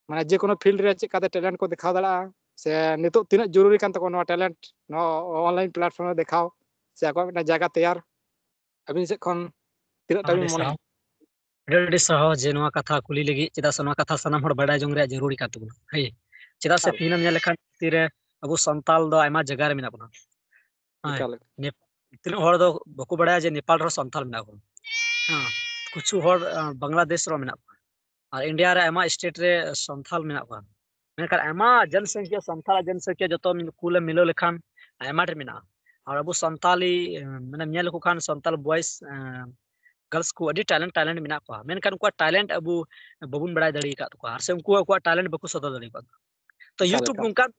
ᱢᱟᱱᱮ ᱡᱮ ᱠᱳᱱᱳ ᱯᱷᱤᱞᱰ ᱨᱮ ᱪᱮᱫ ᱠᱟᱛᱮ ᱴᱮᱞᱮᱱᱴ ᱠᱚ ᱫᱮᱠᱷᱟᱣ ᱫᱟᱲᱮᱭᱟᱜᱼᱟ, ᱥᱮ ᱱᱤᱛᱚᱜ ᱛᱤᱱᱟᱹᱜ ᱡᱚᱨᱩᱨᱤ ᱠᱟᱱ ᱛᱟᱠᱚᱣᱟ ᱱᱚᱣᱟ ᱴᱮᱞᱮᱱᱴ ᱱᱚᱣᱟ ᱚᱱᱞᱟᱭᱤᱱ ᱯᱞᱟᱴᱯᱷᱚᱨᱢ ᱨᱮ ᱫᱮᱠᱷᱟᱣ, ᱥᱮ ᱟᱠᱚᱣᱟᱜ ᱢᱤᱫᱴᱟᱝ ᱡᱟᱭᱜᱟ ᱛᱮᱭᱟᱨ? ᱟᱹᱵᱤᱱ ᱥᱮᱫ ᱠᱷᱚᱱ ᱛᱤᱱᱟᱹᱜ ᱴᱟ ᱵᱤᱱ ᱟᱹᱰᱤ ᱢᱚᱱᱮᱭᱟ? ᱥᱟᱨᱦᱟᱣ᱾ ᱟᱹᱰᱤ, ᱟᱹᱰᱤ ᱥᱟᱨᱦᱟᱣ ᱡᱮ ᱱᱚᱣᱟ ᱠᱟᱛᱷᱟ ᱠᱩᱞᱤ ᱞᱟᱹᱜᱤᱫ, ᱪᱮᱫᱟᱜ ᱥᱮ ᱱᱚᱣᱟ ᱠᱟᱛᱷᱟ ᱥᱟᱱᱟᱢ ᱦᱚᱲ ᱵᱟᱰᱟᱭ ᱡᱚᱝ ᱨᱮᱭᱟᱜ ᱡᱚᱨᱩᱨᱤ ᱠᱟᱱ ᱛᱟᱵᱚᱱᱟ᱾ ᱦᱳᱭ, ᱪᱮᱫᱟᱜ ᱥᱮ ᱮᱠᱟᱞ᱾ ᱛᱮᱦᱮᱧ ᱮᱢ ᱧᱮᱞ ᱞᱮᱠᱷᱟᱱ ᱫᱷᱟᱹᱨᱛᱤ ᱨᱮ ᱟᱵᱚ ᱥᱟᱱᱛᱟᱞ ᱫᱚ ᱟᱭᱢᱟ ᱡᱟᱭᱜᱟ ᱨᱮ ᱢᱮᱱᱟᱜ ᱵᱚᱱᱟ᱾ ᱦᱳᱭ, ᱮᱠᱟᱞ, ᱮᱠᱟᱞ᱾ ᱱᱮᱯ-, ᱛᱤᱱᱟᱹᱜ ᱦᱚᱲ ᱫᱚ ᱵᱟᱠᱚ ᱵᱟᱲᱟᱭᱟ ᱡᱮ ᱱᱮᱯᱟᱞ ᱨᱮᱦᱚᱸ ᱥᱟᱱᱛᱟᱞ ᱢᱮᱱᱟᱜ ᱠᱚᱣᱟ᱾ ᱦᱮᱸ, ᱠᱤᱪᱷᱩ ᱦᱚᱲ, ᱟᱸ, ᱵᱟᱝᱞᱟᱫᱮᱥ ᱨᱮᱦᱚᱸ ᱢᱮᱱᱟᱜ ᱠᱚᱣᱟ᱾ ᱟᱨ ᱤᱱᱰᱤᱭᱟ ᱨᱮ ᱟᱭᱢᱟ ᱥᱴᱮᱴ ᱨᱮ ᱥᱟᱱᱛᱟᱞ ᱢᱮᱱᱟᱜ ᱠᱚᱣᱟ᱾ ᱢᱮᱱᱠᱷᱟᱱ ᱟᱭᱢᱟ ᱡᱚᱱᱥᱚᱝᱠᱷᱟ, ᱥᱟᱱᱛᱟᱲᱟᱜ ᱡᱚᱱᱥᱚᱝᱠᱷᱟ ᱡᱚᱛᱚ ᱢᱤᱞ-, ᱠᱩᱞᱮᱢ ᱢᱤᱞᱟᱹᱣ ᱞᱮᱠᱷᱟᱱ ᱟᱭᱢᱟ ᱰᱷᱮᱨ ᱢᱮᱱᱟᱜᱼᱟ᱾ ᱟᱨ ᱟᱵᱚ ᱥᱟᱱᱛᱟᱞᱤ, ᱮᱸ, ᱢᱟᱱᱮᱢ ᱧᱮᱞ ᱞᱮᱠᱚ ᱠᱷᱟᱱ ᱥᱟᱱᱛᱟᱞ ᱵᱚᱭᱮᱥ, ᱮᱸ, ᱜᱟᱨᱞᱥ ᱠᱚ ᱟᱹᱰᱤ ᱴᱮᱞᱮᱱᱴ, ᱴᱮᱞᱮᱱᱴ ᱢᱮᱱᱟᱜ ᱠᱚᱣᱟ, ᱢᱮᱱᱠᱷᱟᱱ ᱩᱱᱠᱩᱣᱟᱜ ᱴᱮᱞᱮᱱᱴ ᱟᱵᱚ ᱵᱟᱵᱚᱱ ᱵᱟᱲᱟᱭ ᱫᱟᱲᱮ ᱟᱠᱟᱫ ᱛᱟᱠᱚᱣᱟ, ᱟᱨ ᱥᱮ ᱩᱱᱠᱩ ᱟᱠᱚᱣᱟᱜ ᱴᱮᱞᱮᱱᱴ ᱵᱟᱠᱚ ᱥᱚᱫᱚᱨ ᱫᱟᱲᱮ ᱟᱠᱟᱫ᱾ ᱛᱚ ᱮᱠᱟᱞ, YouTube ᱮᱠᱟᱞ᱾ ᱱᱚᱝᱠᱟᱱ,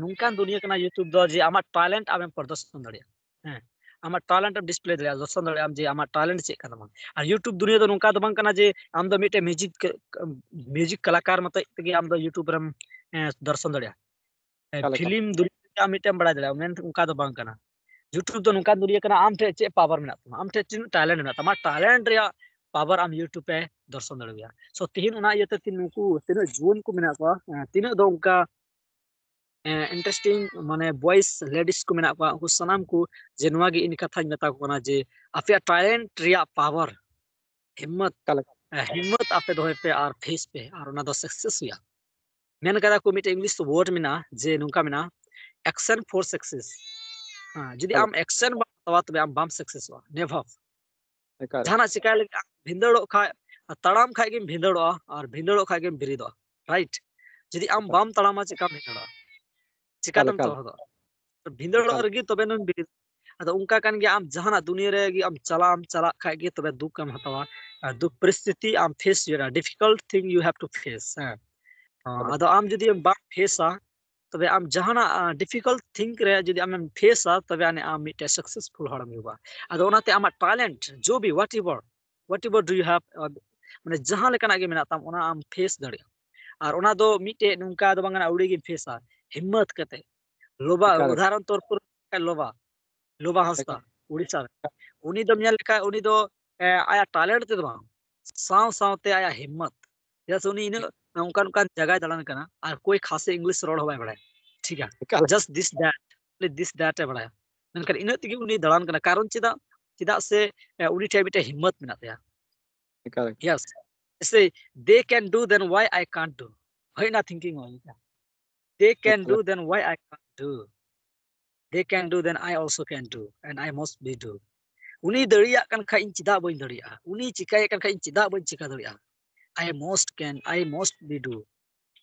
ᱱᱚᱝᱠᱟᱱ ᱫᱩᱱᱤᱭᱟᱹ ᱠᱟᱱᱟ YouTube ᱫᱚ, ᱡᱮ ᱟᱢᱟᱜ ᱴᱮᱞᱮᱱᱴ ᱟᱢᱮᱢ ᱯᱨᱚᱫᱚᱨᱥᱚᱱ ᱫᱟᱲᱮᱭᱟᱜᱼᱟ᱾ ᱦᱮᱸ, ᱟᱢᱟᱜ ᱴᱮᱞᱮᱱᱴ ᱮᱢ ᱰᱤᱥᱯᱞᱮ ᱫᱟᱲᱮᱭᱟᱜᱼᱟ, ᱫᱚᱨᱥᱚᱱ ᱫᱟᱲᱮᱭᱟᱜᱼᱟ ᱟᱢ ᱡᱮ ᱟᱢᱟᱜ ᱴᱮᱞᱮᱱᱴ ᱪᱮᱫ ᱠᱟᱱ ᱛᱟᱢᱟ᱾ ᱟᱨ YouTube ᱫᱩᱱᱤᱭᱟᱹ ᱫᱚ ᱱᱚᱝᱠᱟ ᱫᱚ ᱵᱟᱝ ᱠᱟᱱᱟ ᱡᱮ ᱟᱢ ᱫᱚ ᱢᱤᱫᱴᱮᱱ ᱢᱤᱣᱡᱤᱠ, ᱢᱤᱣᱡᱤᱠ ᱠᱟᱞᱟᱠᱟᱨ ᱢᱚᱛᱚᱡ ᱛᱮᱜᱮ ᱟᱢ ᱫᱚ YouTube ᱨᱮᱢ, ᱮᱸ, ᱫᱚᱨᱥᱚᱱ ᱫᱟᱲᱮᱭᱟᱜᱼᱟ᱾ ᱮᱠᱟᱞ, ᱮᱠᱟᱞ᱾ ᱯᱷᱤᱞᱢ ᱫᱩᱱᱤᱭᱟᱹ ᱨᱮ ᱟᱢ ᱢᱤᱫᱴᱮᱱ ᱵᱟᱲᱟᱭ ᱫᱟᱲᱮᱭᱟᱜᱼᱟ, ᱢᱮᱱ ᱚᱱᱠᱟ ᱫᱚ ᱵᱟᱝ ᱠᱟᱱᱟ᱾ YouTube ᱫᱚ ᱱᱚᱝᱠᱟᱱ ᱫᱩᱱᱤᱭᱟᱹ ᱠᱟᱱᱟ, ᱟᱢ ᱴᱷᱮᱱ ᱪᱮᱫ ᱯᱟᱣᱟᱨ ᱢᱮᱱᱟᱜ ᱛᱟᱢᱟ, ᱟᱢ ᱴᱷᱮᱱ ᱛᱤᱱᱟᱹᱜ ᱴᱮᱞᱮᱱᱴ ᱢᱮᱱᱟᱜ ᱛᱟᱢᱟ, ᱴᱮᱞᱮᱱᱴ ᱨᱮᱭᱟᱜ ᱯᱟᱣᱟᱨ ᱟᱢ YouTube ᱮ ᱫᱚᱨᱥᱚᱱ ᱫᱟᱲᱮᱭᱟᱜᱼᱟ᱾ So ᱛᱮᱦᱮᱧ ᱚᱱᱟ ᱤᱭᱟᱹᱛᱮ ᱛᱤᱱ-, ᱱᱩᱠᱩ ᱛᱤᱱᱟᱹᱜ ᱡᱩᱣᱟᱹᱱ ᱠᱚ ᱢᱮᱱᱟᱜ ᱠᱚᱣᱟ, ᱮᱸ, ᱛᱤᱱᱟᱹᱜ ᱫᱚ ᱚᱱᱠᱟ ᱤᱱᱴᱟᱨᱮᱥᱴᱤᱝ ᱢᱟᱱᱮ ᱵᱚᱭᱮᱥ ᱞᱮᱰᱤᱥ ᱠᱚ ᱢᱮᱱᱟᱜ ᱠᱚᱣᱟ, ᱩᱱᱠᱩ ᱥᱟᱱᱟᱢ ᱠᱚ ᱡᱮ ᱱᱚᱣᱟ ᱜᱮ ᱤᱧ ᱠᱟᱛᱷᱟᱧ ᱢᱮᱛᱟ ᱠᱚ ᱠᱟᱱᱟ ᱡᱮ ᱟᱯᱮᱭᱟᱜ ᱴᱮᱞᱮᱱᱴ ᱨᱮᱭᱟᱜ ᱯᱟᱣᱟᱨ, ᱦᱤᱢᱢᱚᱛ, ᱚᱠᱟ ᱞᱮᱠᱟ? ᱮ, ᱦᱤᱢᱢᱚᱛ ᱟᱯᱮ ᱫᱚᱦᱚᱭ ᱯᱮ ᱟᱨ ᱯᱷᱮᱥ ᱯᱮ, ᱟᱨ ᱚᱱᱟ ᱫᱚ ᱥᱟᱠᱥᱮᱥ ᱦᱩᱭᱩᱜᱼᱟ᱾ ᱢᱮᱱ ᱠᱟᱫᱟ ᱠᱚ ᱢᱤᱫᱴᱮᱱ ᱤᱝᱞᱤᱥ ᱣᱟᱨᱰ ᱢᱮᱱᱟᱜᱼᱟ ᱡᱮ ᱱᱚᱝᱠᱟ ᱢᱮᱱᱟᱜᱼᱟ, ᱮᱠᱥᱮᱱ ᱯᱷᱚᱨ ᱥᱟᱠᱥᱮᱥ᱾ ᱦᱮᱸ, ᱡᱩᱫᱤ ᱚᱠᱟ ᱟᱢ ᱮᱠᱥᱮᱱ ᱵᱟᱢ ᱦᱟᱛᱟᱣᱟ ᱛᱚᱵᱮ ᱟᱢ ᱵᱟᱢ ᱥᱟᱠᱥᱮᱥᱚᱜᱼᱟ, ᱱᱮᱵᱷᱟᱨ᱾ ᱮᱠᱟᱞ᱾ ᱡᱟᱦᱟᱱᱟᱜ ᱪᱤᱠᱟᱭ ᱞᱟᱹᱜᱤᱫ ᱟᱢ ᱵᱷᱤᱸᱫᱟᱹᱲᱚᱜ ᱠᱷᱟᱡ, ᱛᱟᱲᱟᱢ ᱠᱷᱟᱡ ᱜᱮᱢ ᱵᱷᱤᱸᱫᱟᱹᱲᱚᱜᱼᱟ ᱟᱨ ᱵᱷᱤᱸᱫᱟᱹᱲᱚᱜ ᱠᱷᱟᱡ ᱜᱮᱢ ᱵᱮᱨᱮᱫᱚᱜᱼᱟ, ᱨᱟᱭᱤᱴ? ᱡᱩᱫᱤ ᱟᱢ ᱮᱠᱟᱞ᱾ ᱵᱟᱢ ᱛᱟᱲᱟᱢᱟ ᱪᱤᱠᱟᱢ ᱵᱷᱤᱸᱫᱟᱹᱲᱚᱜᱼᱟ? ᱮᱠᱟᱞ, ᱪᱤᱠᱟᱛᱮᱢ ᱮᱠᱟᱞ᱾ ᱛᱚᱦᱚᱫᱚᱜᱼᱟ? ᱵᱷᱤᱸᱫᱟᱹᱲᱚᱜ ᱮᱠᱟᱞ᱾ ᱨᱮᱜᱮ ᱛᱚᱵᱮ ᱱᱟᱢ ᱵᱮᱨᱮᱫ᱾ ᱟᱫᱚ ᱚᱱᱠᱟ ᱠᱟᱱ ᱜᱮᱭᱟ, ᱟᱢ ᱡᱟᱦᱟᱱᱟᱜ ᱫᱩᱱᱤᱭᱟᱹ ᱨᱮᱜᱮ ᱟᱢ ᱪᱟᱞᱟᱜ ᱟᱢ ᱪᱟᱞᱟᱜ ᱠᱷᱟᱡ ᱜᱮ ᱛᱚᱵᱮ ᱫᱩᱠ ᱮᱢ ᱦᱟᱛᱟᱣᱟ᱾ ᱟᱨ ᱫᱩᱠ ᱯᱚᱨᱤᱥᱛᱷᱤᱛᱤ ᱟᱢ ᱯᱷᱮᱥ ᱦᱩᱭᱩᱜᱼᱟ, difficult thing you have to face, ᱦᱮᱸ᱾ ᱟᱫᱚ ᱟᱢ ᱡᱩᱫᱤ ᱵᱟᱢ ᱯᱷᱮᱥᱟ ᱛᱚᱵᱮ ᱟᱢ ᱡᱟᱦᱟᱱᱟᱜ ᱰᱤᱯᱷᱤᱠᱟᱞᱴ ᱛᱷᱤᱝ ᱨᱮ ᱡᱩᱫᱤ ᱟᱢᱮᱢ ᱯᱷᱮᱥᱟ ᱛᱚᱵᱮ ᱟᱹᱱᱤᱡ ᱟᱢ ᱢᱤᱫᱴᱮᱡ ᱥᱟᱠᱥᱮᱥᱯᱷᱩᱞ ᱦᱚᱲᱮᱢ ᱦᱩᱭᱩᱜᱼᱟ᱾ ᱟᱫᱚ ᱚᱱᱟᱛᱮ ᱟᱢᱟᱜ ᱴᱮᱞᱮᱱᱴ ᱡᱚ ᱵᱷᱤ whatever, whatever do you have, ᱢᱟᱱᱮ ᱡᱟᱦᱟᱸ ᱞᱮᱠᱟᱱᱟᱜ ᱜᱮ ᱢᱮᱱᱟᱜ ᱛᱟᱢ ᱚᱱᱟ ᱟᱢ ᱯᱷᱮᱥ ᱫᱟᱲᱮᱭᱟᱜᱼᱟ᱾ ᱟᱨ ᱚᱱᱟ ᱫᱚ ᱢᱤᱫᱴᱮᱡ ᱱᱚᱝᱠᱟ ᱫᱚ ᱵᱟᱝ ᱠᱟᱱᱟ ᱟᱹᱣᱲᱤ ᱜᱮᱢ ᱯᱷᱮᱥᱟ, ᱦᱤᱢᱢᱚᱛ ᱠᱟᱛᱮ᱾ ᱞᱳᱵᱟ, ᱮᱠᱟᱞ᱾ ᱩᱫᱟᱦᱚᱨᱚᱱ ᱛᱚᱨ ᱯᱚᱨ ᱞᱳᱵᱟ ᱦᱟᱸᱥᱫᱟ, ᱮᱠᱟᱞ᱾ ᱩᱲᱤᱥᱥᱟ ᱨᱮ᱾ ᱩᱱᱤ ᱫᱚᱢ ᱧᱮᱞ ᱞᱮᱠᱷᱟᱡ ᱩᱱᱤ ᱫᱚ ᱮ, ᱟᱭᱟᱜ ᱴᱮᱞᱮᱱᱴ ᱛᱮᱫᱚ ᱵᱟᱝ, ᱥᱟᱶ ᱥᱟᱶᱛᱮ ᱟᱭᱟᱜ ᱦᱤᱢᱢᱚᱛ᱾ ᱪᱮᱫᱟᱜ ᱥᱮ ᱩᱱᱤ ᱤᱱᱟᱹᱜ ᱚᱱᱠᱟᱱ ᱚᱱᱠᱟᱱ ᱡᱟᱭᱜᱟᱭ ᱫᱟᱬᱟᱱ ᱠᱟᱱᱟ ᱟᱨ ᱠᱳᱭ ᱠᱷᱟᱥᱮ ᱤᱝᱞᱤᱥ ᱨᱚᱲ ᱦᱚᱸ ᱵᱟᱭ ᱵᱟᱲᱟᱭᱟ, ᱴᱷᱤᱠ ᱜᱮᱭᱟ? ᱮᱠᱟᱞ᱾ Just this that, only this that ᱮ ᱵᱟᱲᱟᱭᱟ᱾ ᱢᱮᱱᱠᱷᱟᱱ ᱤᱱᱟᱹᱜ ᱛᱮᱜᱮ ᱩᱱᱤ ᱫᱟᱬᱟᱱ ᱠᱟᱱᱟ, ᱠᱟᱨᱚᱱ ᱪᱮᱫᱟᱜ? ᱪᱮᱫᱟᱜ ᱥᱮ ᱮ, ᱩᱱᱤ ᱴᱷᱮᱱ ᱢᱤᱫᱴᱮᱱ ᱦᱤᱢᱢᱚᱛ ᱢᱮᱱᱟᱜ ᱛᱟᱭᱟ᱾ ᱮᱠᱟᱞ᱾ Yes, say they can do, then why I can't do? ᱦᱳᱭ ᱚᱱᱟ ᱛᱷᱤᱝᱠᱤᱝ ᱦᱚᱸ ᱦᱤᱡᱩᱜᱼᱟ᱾ They can do, ᱮᱠᱟᱞ᱾ then why I can't do? They can do, then I also can do, and I must be do. ᱩᱱᱤ ᱫᱟᱲᱮᱭᱟᱜ ᱠᱟᱱ ᱠᱷᱟᱡ ᱤᱧ ᱪᱮᱫᱟᱜ ᱵᱟᱹᱧ ᱫᱟᱲᱮᱭᱟᱜᱼᱟ? ᱩᱱᱤ ᱪᱤᱠᱟᱭᱮᱫ ᱠᱟᱱ ᱠᱷᱟᱡ ᱤᱧ ᱪᱮᱫᱟᱜ ᱵᱟᱹᱧ ᱪᱤᱠᱟ ᱫᱟᱲᱮᱭᱟᱜᱼᱟ? I must can, I must be do.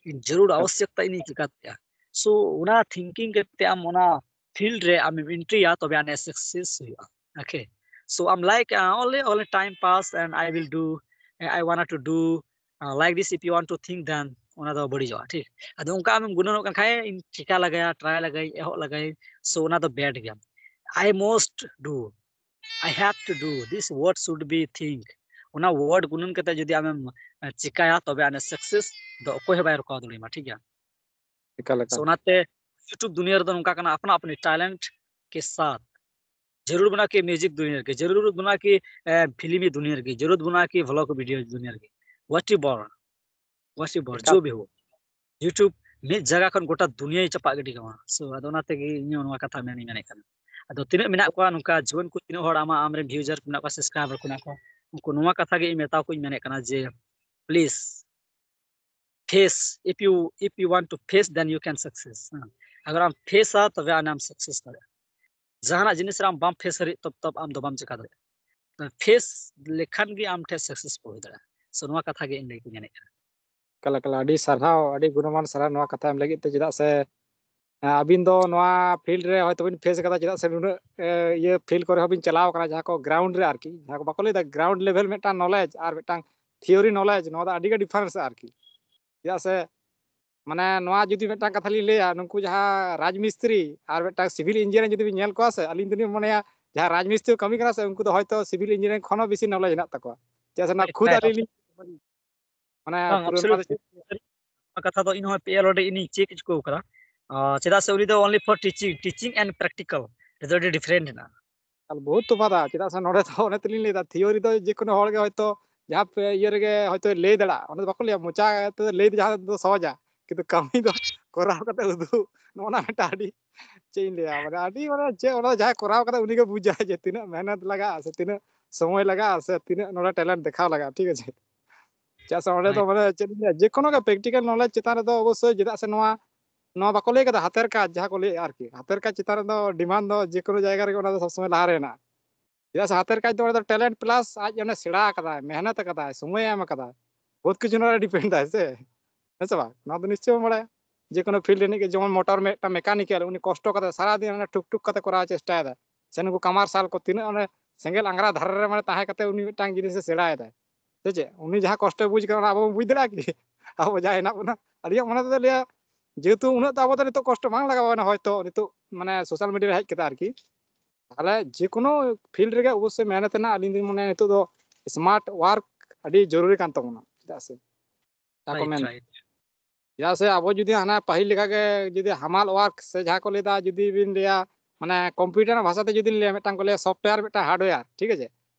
ᱤᱧ ᱡᱟᱹᱨᱩᱲ ᱟᱵᱚᱥᱭᱚᱠᱛᱟ ᱤᱧᱤᱧ ᱪᱤᱠᱟ ᱫᱟᱲᱮᱭᱟᱜᱼᱟ? So ᱚᱱᱟ ᱛᱷᱤᱝᱠᱤᱝ ᱠᱟᱛᱮ ᱟᱢ ᱚᱱᱟ ᱯᱷᱤᱞᱰ ᱨᱮ ᱟᱢᱮᱢ ᱮᱱᱴᱨᱤᱭᱟ, ᱛᱚᱵᱮ ᱟᱹᱱᱤᱡ ᱥᱟᱠᱥᱮᱥ ᱦᱩᱭᱩᱜᱼᱟ᱾ Okay, so I'm like uh, only only time pass and I will do, I wanted to do uh, like this, if you want to think, then ᱚᱱᱟ ᱫᱚ ᱵᱟᱹᱲᱤᱡᱚᱜᱼᱟ, ᱴᱷᱤᱠ? ᱟᱫᱚ ᱚᱱᱠᱟ ᱟᱢᱮᱢ ᱜᱩᱱᱟᱹᱱᱚᱜ ᱠᱟᱱ ᱠᱷᱟᱡ ᱤᱧ ᱪᱮᱠᱟ ᱞᱟᱜᱟᱭᱟ, ᱴᱨᱟᱭ ᱞᱟᱜᱟᱭ, ᱮᱦᱚᱵ ᱞᱟᱜᱟᱭ, so ᱚᱱᱟ ᱫᱚ ᱵᱮᱰ ᱜᱮᱭᱟ᱾ I must do, I have to do, this word should be think, ᱚᱱᱟ ᱣᱟᱨᱰ ᱜᱩᱱᱟᱹᱱ ᱠᱟᱛᱮ ᱡᱩᱫᱤ ᱟᱢᱮᱢ ᱮ, ᱪᱮᱠᱟᱭᱟ ᱛᱚᱵᱮ ᱟᱹᱱᱤᱡ ᱥᱟᱠᱥᱮᱥ ᱫᱚ ᱚᱠᱚᱭ ᱦᱚᱸ ᱵᱟᱭ ᱨᱚᱠᱟᱣ ᱫᱟᱲᱮᱭᱟᱢᱟ, ᱴᱷᱤᱠ ᱜᱮᱭᱟ? ᱮᱠᱟᱞ, So ᱮᱠᱟᱞ᱾ ᱚᱱᱟᱛᱮ YouTube ᱫᱩᱱᱤᱭᱟᱹ ᱨᱮᱫᱚ ᱱᱚᱝᱠᱟ ᱠᱟᱱᱟ, ᱟᱯᱱᱟ ᱟᱯᱱᱤ ᱴᱮᱞᱮᱱᱴ ᱠᱮ ᱥᱟᱛᱷ, ᱡᱟᱹᱨᱩᱲ ᱵᱟᱹᱱᱩᱜᱼᱟ ᱠᱤ ᱢᱤᱭᱩᱡᱤᱠ ᱫᱩᱱᱤᱭᱟᱹ ᱨᱮᱜᱮ, ᱡᱟᱹᱨᱩᱲ ᱵᱟᱹᱱᱩᱜᱼᱟ ᱠᱤ ᱮ, ᱯᱷᱤᱞᱢᱤ ᱫᱩᱱᱤᱭᱟᱹ ᱨᱮᱜᱮ, ᱡᱟᱹᱨᱩᱲ ᱵᱟᱹᱱᱩᱜᱼᱟ ᱠᱤ ᱵᱷᱞᱚᱜ ᱵᱷᱤᱰᱤᱭᱳ ᱫᱩᱱᱤᱭᱟᱹ ᱨᱮᱜᱮ, ᱣᱟᱴ ᱮᱵᱷᱟᱨ, ᱣᱟᱴ ᱮᱵᱷᱟᱨ, ᱮᱠᱟᱞ᱾ ᱡᱳ ᱵᱷᱤ ᱦᱳ, YouTube ᱢᱤᱫ ᱡᱟᱭᱜᱟ ᱠᱷᱚᱱ ᱜᱚᱴᱟ ᱫᱩᱱᱤᱭᱟᱹᱭ ᱪᱟᱯᱟᱜ ᱜᱤᱰᱤ ᱠᱟᱢᱟ᱾ So ᱟᱫᱚ ᱚᱱᱟ ᱛᱮᱜᱮ ᱤᱧ ᱦᱚᱸ ᱱᱚᱣᱟ ᱠᱟᱛᱷᱟ ᱢᱮᱱᱤᱧ ᱢᱮᱱᱮᱫ ᱠᱟᱱᱟ᱾ ᱟᱫᱚ ᱛᱤᱱᱟᱹᱜ ᱢᱮᱱᱟᱜ ᱠᱚᱣᱟ ᱱᱚᱝᱠᱟ ᱡᱩᱣᱟᱹᱱ ᱠᱚ, ᱛᱤᱱᱟᱹᱜ ᱦᱚᱲ ᱟᱢᱟᱜ, ᱟᱢᱨᱮᱱ viewer ᱠᱚ ᱢᱮᱱᱟᱜ ᱠᱚᱣᱟ, subscriber ᱠᱚ ᱢᱮᱱᱟᱜ ᱠᱚᱣᱟ, ᱩᱱᱠᱩ ᱱᱚᱣᱟ ᱠᱟᱛᱷᱟ ᱜᱮ ᱤᱧ ᱢᱮᱛᱟ ᱠᱚᱧ ᱢᱮᱱᱮᱫ ᱠᱟᱱᱟ ᱡᱮ please face, if you, if you want to face, then you can success. ᱦᱮᱸ, ᱟᱜᱟᱨ ᱟᱢ face ᱟ, ᱛᱚᱵᱮ ᱟᱱᱟᱢ success ᱫᱟᱲᱮᱭᱟᱜᱼᱟ᱾ ᱡᱟᱦᱟᱱᱟᱜ ᱡᱤᱱᱤᱥ ᱨᱮ ᱟᱢ ᱵᱟᱢ face ᱦᱟᱹᱨᱤᱡ, ᱛᱚᱵ ᱛᱚᱵ ᱟᱢ ᱫᱚ ᱵᱟᱢ ᱪᱮᱠᱟ ᱫᱟᱲᱮᱭᱟᱜᱼᱟ᱾ ᱯᱷᱮᱥ ᱞᱮᱠᱷᱟᱱ ᱜᱮ ᱟᱢ ᱴᱷᱮᱱ ᱥᱟᱠᱥᱮᱥ ᱠᱚ ᱦᱩᱭ ᱫᱟᱲᱮᱭᱟᱜᱼᱟ᱾ So ᱱᱚᱣᱟ ᱠᱟᱛᱷᱟ ᱜᱮ ᱤᱧ ᱞᱟᱹᱭ ᱠᱚᱧ ᱢᱮᱱᱮᱫ ᱠᱟᱱᱟ᱾ ᱮᱠᱟᱞ, ᱮᱠᱟᱞ, ᱟᱹᱰᱤ ᱥᱟᱨᱦᱟᱣ, ᱟᱹᱰᱤ ᱜᱩᱱᱢᱟᱱ ᱥᱟᱨᱦᱟᱣ ᱱᱚᱣᱟ ᱠᱟᱛᱷᱟ ᱮᱢ ᱞᱟᱹᱜᱤᱫ ᱛᱮ, ᱪᱮᱫᱟᱜ ᱥᱮ, ᱦᱮᱸ, ᱟᱹᱵᱤᱱ ᱫᱚ ᱱᱚᱣᱟ ᱯᱷᱤᱞᱰ ᱨᱮ ᱦᱚᱭᱛᱳ ᱵᱤᱱ ᱯᱷᱮᱥ ᱟᱠᱟᱫᱟ, ᱪᱮᱫᱟᱜ ᱥᱮ ᱱᱩᱱᱟᱹᱜ, ᱮ, ᱤᱭᱟᱹ ᱯᱷᱤᱞᱰ ᱠᱚᱨᱮ ᱦᱚᱸᱵᱤᱱ ᱪᱟᱞᱟᱣ ᱟᱠᱟᱱᱟ, ᱡᱟᱦᱟᱸ ᱠᱚ ᱜᱨᱟᱣᱩᱱᱰ ᱨᱮ ᱟᱨᱠᱤ, ᱡᱟᱦᱟᱸ ᱠᱚ ᱵᱟᱠᱚ ᱞᱟᱹᱭᱫᱟ ᱜᱨᱟᱣᱩᱱᱰ ᱞᱮᱵᱮᱞ ᱢᱤᱫᱴᱟᱝ ᱱᱚᱞᱮᱡᱽ ᱟᱨ ᱢᱤᱫᱴᱟᱝ ᱛᱷᱤᱭᱳᱨᱤ ᱱᱚᱞᱮᱡᱽ, ᱱᱚᱣᱟ ᱫᱚ ᱟᱹᱰᱤ ᱜᱮ ᱰᱤᱯᱷᱟᱨᱮᱱᱥ ᱟᱨᱠᱤ᱾ ᱪᱮᱫᱟᱜ ᱥᱮ, ᱢᱟᱱᱮ, ᱱᱚᱣᱟ ᱡᱩᱫᱤ ᱢᱤᱫᱴᱟᱝ ᱠᱟᱛᱷᱟ ᱞᱤᱧ ᱞᱟᱹᱭᱟ, ᱱᱩᱠᱩ ᱡᱟᱦᱟᱸ ᱨᱟᱡᱽ ᱢᱤᱥᱛᱨᱤ ᱟᱨ ᱢᱤᱫᱴᱟᱝ ᱥᱤᱵᱤᱞ ᱤᱧᱡᱤᱱᱤᱭᱟᱨ ᱡᱩᱫᱤ ᱵᱤᱱ ᱧᱮᱞ ᱠᱚᱣᱟ ᱥᱮ, ᱟᱹᱞᱤᱧ ᱫᱚᱞᱤᱧ ᱢᱚᱱᱮᱭᱟ ᱡᱟᱦᱟᱸ ᱨᱟᱡᱽ ᱢᱤᱥᱛᱨᱤ ᱠᱚ ᱠᱟᱹᱢᱤ ᱠᱟᱱᱟ ᱥᱮ, ᱩᱱᱠᱩ ᱫᱚ ᱦᱚᱭᱛᱳ ᱥᱤᱵᱤᱞ ᱤᱧᱡᱤᱱᱤᱭᱟᱨᱤᱝ ᱠᱷᱚᱱ ᱦᱚᱸ ᱵᱮᱥᱤ ᱱᱚᱞᱮᱡᱽ ᱦᱮᱱᱟᱜ ᱛᱟᱠᱚᱣᱟ᱾ ᱪᱮᱫᱟᱜ ᱥᱮ ᱱᱚᱣᱟ ᱦᱮᱸ, ᱠᱷᱩᱫ ᱦᱮᱸ, ᱟᱹᱞᱤᱧ ᱞᱤᱧ, ᱢᱟᱱᱮ, ᱵᱟᱝ, ᱯᱩᱨᱟᱹ ᱱᱚᱣᱟ ᱫᱚ ᱟᱵᱥᱚᱞᱩᱴᱞᱤ ᱪᱮᱫ ᱱᱚᱣᱟ ᱠᱟᱛᱷᱟ ᱫᱚ ᱤᱧ ᱦᱚᱸ ᱯᱤᱭᱟᱨ ᱚᱸᱰᱮ ᱤᱧᱤᱧ ᱪᱮᱠ ᱦᱚᱪᱚ ᱟᱠᱟᱫᱟ᱾ ᱟᱨ ᱪᱮᱫᱟᱜ ᱥᱮ ᱩᱱᱤ ᱫᱚ only for teaching, teaching and practical ᱨᱮᱫᱚ ᱟᱹᱰᱤ ᱰᱤᱯᱷᱟᱨᱮᱱᱴ ᱦᱮᱱᱟᱜᱼᱟ᱾ ᱟᱨ ᱵᱚᱦᱩᱛ ᱛᱚᱯᱷᱟᱛᱟ᱾ ᱪᱮᱫᱟᱜ ᱥᱮ ᱱᱚᱰᱮ ᱫᱚ ᱚᱱᱮ ᱛᱮᱞᱤᱧ ᱞᱟᱹᱭᱫᱟ, ᱛᱷᱤᱭᱳᱨᱤ ᱫᱚ ᱡᱮ ᱠᱳᱱᱳ ᱦᱚᱲ ᱜᱮ ᱦᱚᱭᱛᱳ ᱡᱟᱦᱟᱸ ᱯᱮ ᱤᱭᱟᱹ ᱨᱮᱜᱮ ᱦᱚᱭᱛᱳ ᱞᱟᱹᱭ ᱫᱟᱲᱮᱭᱟᱜᱼᱟ, ᱚᱱᱟ ᱫᱚ ᱵᱟᱠᱚ ᱞᱟᱹᱭᱟ, ᱢᱚᱪᱟ ᱛᱮ ᱞᱟᱹᱭ ᱫᱚ ᱡᱟᱦᱟᱸ ᱫᱚ ᱥᱚᱦᱚᱡᱟ, ᱠᱤᱱᱛᱩ ᱠᱟᱹᱢᱤ ᱫᱚ ᱠᱚᱨᱟᱣ ᱠᱟᱛᱮ ᱩᱫᱩᱜ, ᱱᱚᱜᱼᱚ ᱱᱟ ᱢᱤᱫᱴᱟᱝ ᱟᱹᱰᱤ, ᱪᱮᱫ ᱤᱧ ᱞᱟᱹᱭᱟ, ᱢᱟᱱᱮ ᱟᱹᱰᱤ, ᱢᱟᱱᱮ ᱪᱮᱫ, ᱚᱱᱟ ᱫᱚ ᱡᱟᱦᱟᱸᱭ ᱠᱚᱨᱟᱣ ᱠᱟᱫᱟ ᱩᱱᱤ ᱜᱮ ᱵᱩᱡᱟᱭ ᱡᱮ ᱛᱤᱱᱟᱹᱜ ᱢᱮᱦᱱᱚᱛ ᱞᱟᱜᱟᱜᱼᱟ ᱥᱮ ᱛᱤᱱᱟᱹᱜ ᱥᱚᱢᱚᱭ ᱞᱟᱜᱟᱜᱼᱟ ᱥᱮ ᱛᱤᱱᱟᱹᱜ ᱱᱚᱰᱮ ᱴᱮᱞᱮᱱᱴ ᱫᱮᱠᱷᱟᱣ ᱞᱟᱜᱟᱜᱼᱟ, ᱴᱷᱤᱠ ᱟᱪᱷᱮ? ᱪᱮᱫᱟᱜ ᱥᱮ ᱚᱸᱰᱮ ᱫᱚ, ᱦᱳᱭ᱾ ᱢᱟᱱᱮ ᱪᱮᱫ ᱤᱧ ᱞᱟᱹᱭᱟ, ᱡᱮ ᱠᱳᱱᱳ ᱜᱮ ᱯᱨᱮᱠᱴᱤᱠᱟᱞ ᱱᱚᱞᱮᱡᱽ ᱪᱮᱛᱟᱱ ᱨᱮᱫᱚ ᱚᱵᱚᱥᱥᱳᱭ, ᱪᱮᱫᱟᱜ ᱥᱮ ᱱᱚᱣᱟ, ᱱᱚᱣᱟ ᱵᱟᱠᱚ ᱞᱟᱹᱭ ᱠᱟᱫᱟ ᱦᱟᱛᱮᱨ ᱠᱟᱡᱽ, ᱡᱟᱦᱟᱸ ᱠᱚ ᱞᱟᱹᱭᱮᱫᱼᱟ ᱟᱨᱠᱤ, ᱦᱟᱛᱮᱨ ᱠᱟᱡᱽ ᱪᱮᱛᱟᱱ ᱨᱮᱫᱚ ᱰᱤᱢᱟᱱᱰ ᱫᱚ ᱡᱮ ᱠᱳᱱᱳ ᱡᱟᱭᱜᱟ ᱨᱮᱜᱮ ᱚᱱᱟ ᱫᱚ ᱥᱚᱵ ᱥᱚᱢᱚᱭ ᱞᱟᱦᱟ ᱨᱮ ᱦᱮᱱᱟᱜᱼᱟ᱾ ᱪᱮᱫᱟᱜ ᱥᱮ ᱦᱟᱛᱮᱨ ᱠᱟᱡᱽ ᱫᱚ ᱚᱸᱰᱮ ᱫᱚ ᱴᱮᱞᱮᱱᱴ ᱯᱞᱟᱥ ᱟᱡ ᱚᱸᱰᱮ ᱥᱮᱬᱟ ᱟᱠᱟᱫᱟᱭ, ᱢᱮᱦᱱᱚᱛ ᱟᱠᱟᱫᱟᱭ, ᱥᱚᱢᱚᱭᱮ ᱮᱢ ᱟᱠᱟᱫᱟ, ᱵᱚᱦᱩᱛ ᱠᱤᱪᱷᱩ ᱱᱚᱰᱮ ᱰᱤᱯᱮᱱᱰ ᱟᱭ ᱥᱮ, ᱦᱮᱸ ᱥᱮ ᱵᱟᱝ? ᱱᱚᱣᱟ ᱫᱚ ᱱᱤᱥᱪᱚᱭ ᱵᱟᱲᱟᱭᱟ᱾ ᱡᱮ ᱠᱳᱱᱳ ᱯᱷᱤᱞᱰ ᱨᱤᱱᱤᱡ ᱜᱮ, ᱡᱮᱢᱚᱱ ᱢᱚᱴᱚᱨ ᱢᱤᱫᱴᱟᱝ ᱢᱮᱠᱟᱱᱤᱠᱮᱞ, ᱩᱱᱤ ᱠᱚᱥᱴᱚ ᱠᱟᱛᱮ ᱥᱟᱨᱟᱫᱤᱱ ᱚᱱᱟ ᱴᱷᱩᱠ ᱴᱷᱩᱠ ᱠᱟᱛᱮ ᱠᱚᱨᱟᱣ ᱪᱮᱥᱴᱟᱭᱮᱫᱟ, ᱥᱮ ᱱᱩᱠᱩ ᱠᱟᱢᱟᱨᱥᱟᱞ ᱠᱚ ᱛᱤᱱᱟᱹᱜ ᱚᱱᱮ ᱥᱮᱸᱜᱮᱞ ᱟᱝᱜᱽᱨᱟ ᱫᱷᱟᱨᱮ ᱨᱮ ᱢᱟᱱᱮ ᱛᱟᱦᱮᱸ ᱠᱟᱛᱮ ᱩᱱᱤ ᱢᱤᱫᱴᱟᱝ ᱡᱤᱱᱤᱥᱮ ᱥᱮᱬᱟᱭᱮᱫᱟ, ᱥᱮ ᱪᱮᱫ? ᱩᱱᱤ ᱡᱟᱦᱟᱸ ᱠᱚᱥᱴᱚᱭ ᱵᱩᱡᱽ ᱠᱟᱱᱟ, ᱚᱱᱟ ᱟᱵᱚ ᱵᱚᱱ ᱵᱩᱡᱽ ᱫᱟᱲᱮᱭᱟᱜᱼᱟ ᱠᱤ? ᱟᱵᱚ ᱡᱟᱦᱟᱸ ᱦᱮᱱᱟᱜ ᱵᱚᱱᱟ, ᱟᱹᱞᱤᱧᱟᱜ ᱢᱚᱱᱮ ᱛᱮᱫᱚ ᱞᱟᱹᱭᱟ, ᱡᱮᱦᱮᱛᱩ ᱩᱱᱟᱹᱜ ᱫᱚ ᱟᱵᱚ ᱫᱚ ᱱᱤᱛᱚᱜ ᱠᱚᱥᱴᱚ ᱵᱟᱝ ᱞᱟᱜᱟᱣ ᱵᱚᱱᱟ ᱦᱚᱭᱛᱳ, ᱱᱤᱛᱚᱜ ᱢᱟᱱᱮ ᱥᱳᱥᱟᱞ ᱢᱤᱰᱤᱭᱟ ᱨᱮ ᱦᱮᱡ ᱠᱟᱛᱮ ᱟᱨᱠᱤ, ᱛᱟᱦᱚᱞᱮ ᱡᱮ ᱠᱳᱱᱳ ᱯᱷᱤᱞᱰ ᱨᱮᱜᱮ ᱚᱵᱚᱥᱥᱳᱭ ᱢᱮᱦᱱᱚᱛ ᱨᱮᱱᱟᱜ, ᱟᱹᱞᱤᱧ ᱫᱚᱞᱤᱧ ᱢᱚᱱᱮᱭᱟ ᱱᱤᱛᱚᱜ ᱫᱚ ᱥᱢᱟᱨᱴ ᱣᱟᱨᱠ ᱟᱹᱰᱤ ᱡᱚᱨᱩᱨᱤ ᱠᱟᱱ ᱛᱟᱵᱚᱱᱟ᱾ ᱪᱮᱫᱟᱜ ᱥᱮ ᱡᱟᱦᱟᱸ ᱠᱚ ᱨᱟᱭᱤᱴ, ᱢᱮᱱ, ᱨᱟᱭᱤᱴ᱾ ᱪᱮᱫᱟᱜ ᱥᱮ ᱟᱵᱚ ᱡᱩᱫᱤ ᱦᱟᱱᱟ ᱯᱟᱹᱦᱤᱞ ᱞᱮᱠᱟᱜᱮ ᱡᱩᱫᱤ ᱦᱟᱢᱟᱞ ᱣᱟᱨᱠ ᱥᱮ ᱡᱟᱦᱟᱸ ᱠᱚ ᱞᱟᱹᱭᱫᱟ, ᱡᱩᱫᱤ ᱵᱤᱱ ᱞᱟᱹᱭᱟ, ᱢᱟᱱᱮ, ᱠᱚᱢᱯᱤᱭᱩᱴᱟᱨ ᱨᱮᱱᱟᱜ ᱵᱷᱟᱥᱟ ᱛᱮ ᱡᱩᱫᱤ ᱞᱟᱹᱭᱟ, ᱢᱤᱫᱴᱟᱝ ᱠᱚ ᱞᱟᱹᱭᱟ ᱥᱚᱯᱷᱴᱣᱮᱭᱟᱨ, ᱢᱤᱫᱴᱟᱝ ᱦᱟᱨᱰᱣᱮᱭᱟᱨ, ᱴᱷᱤᱠ ᱟᱪᱷᱮ?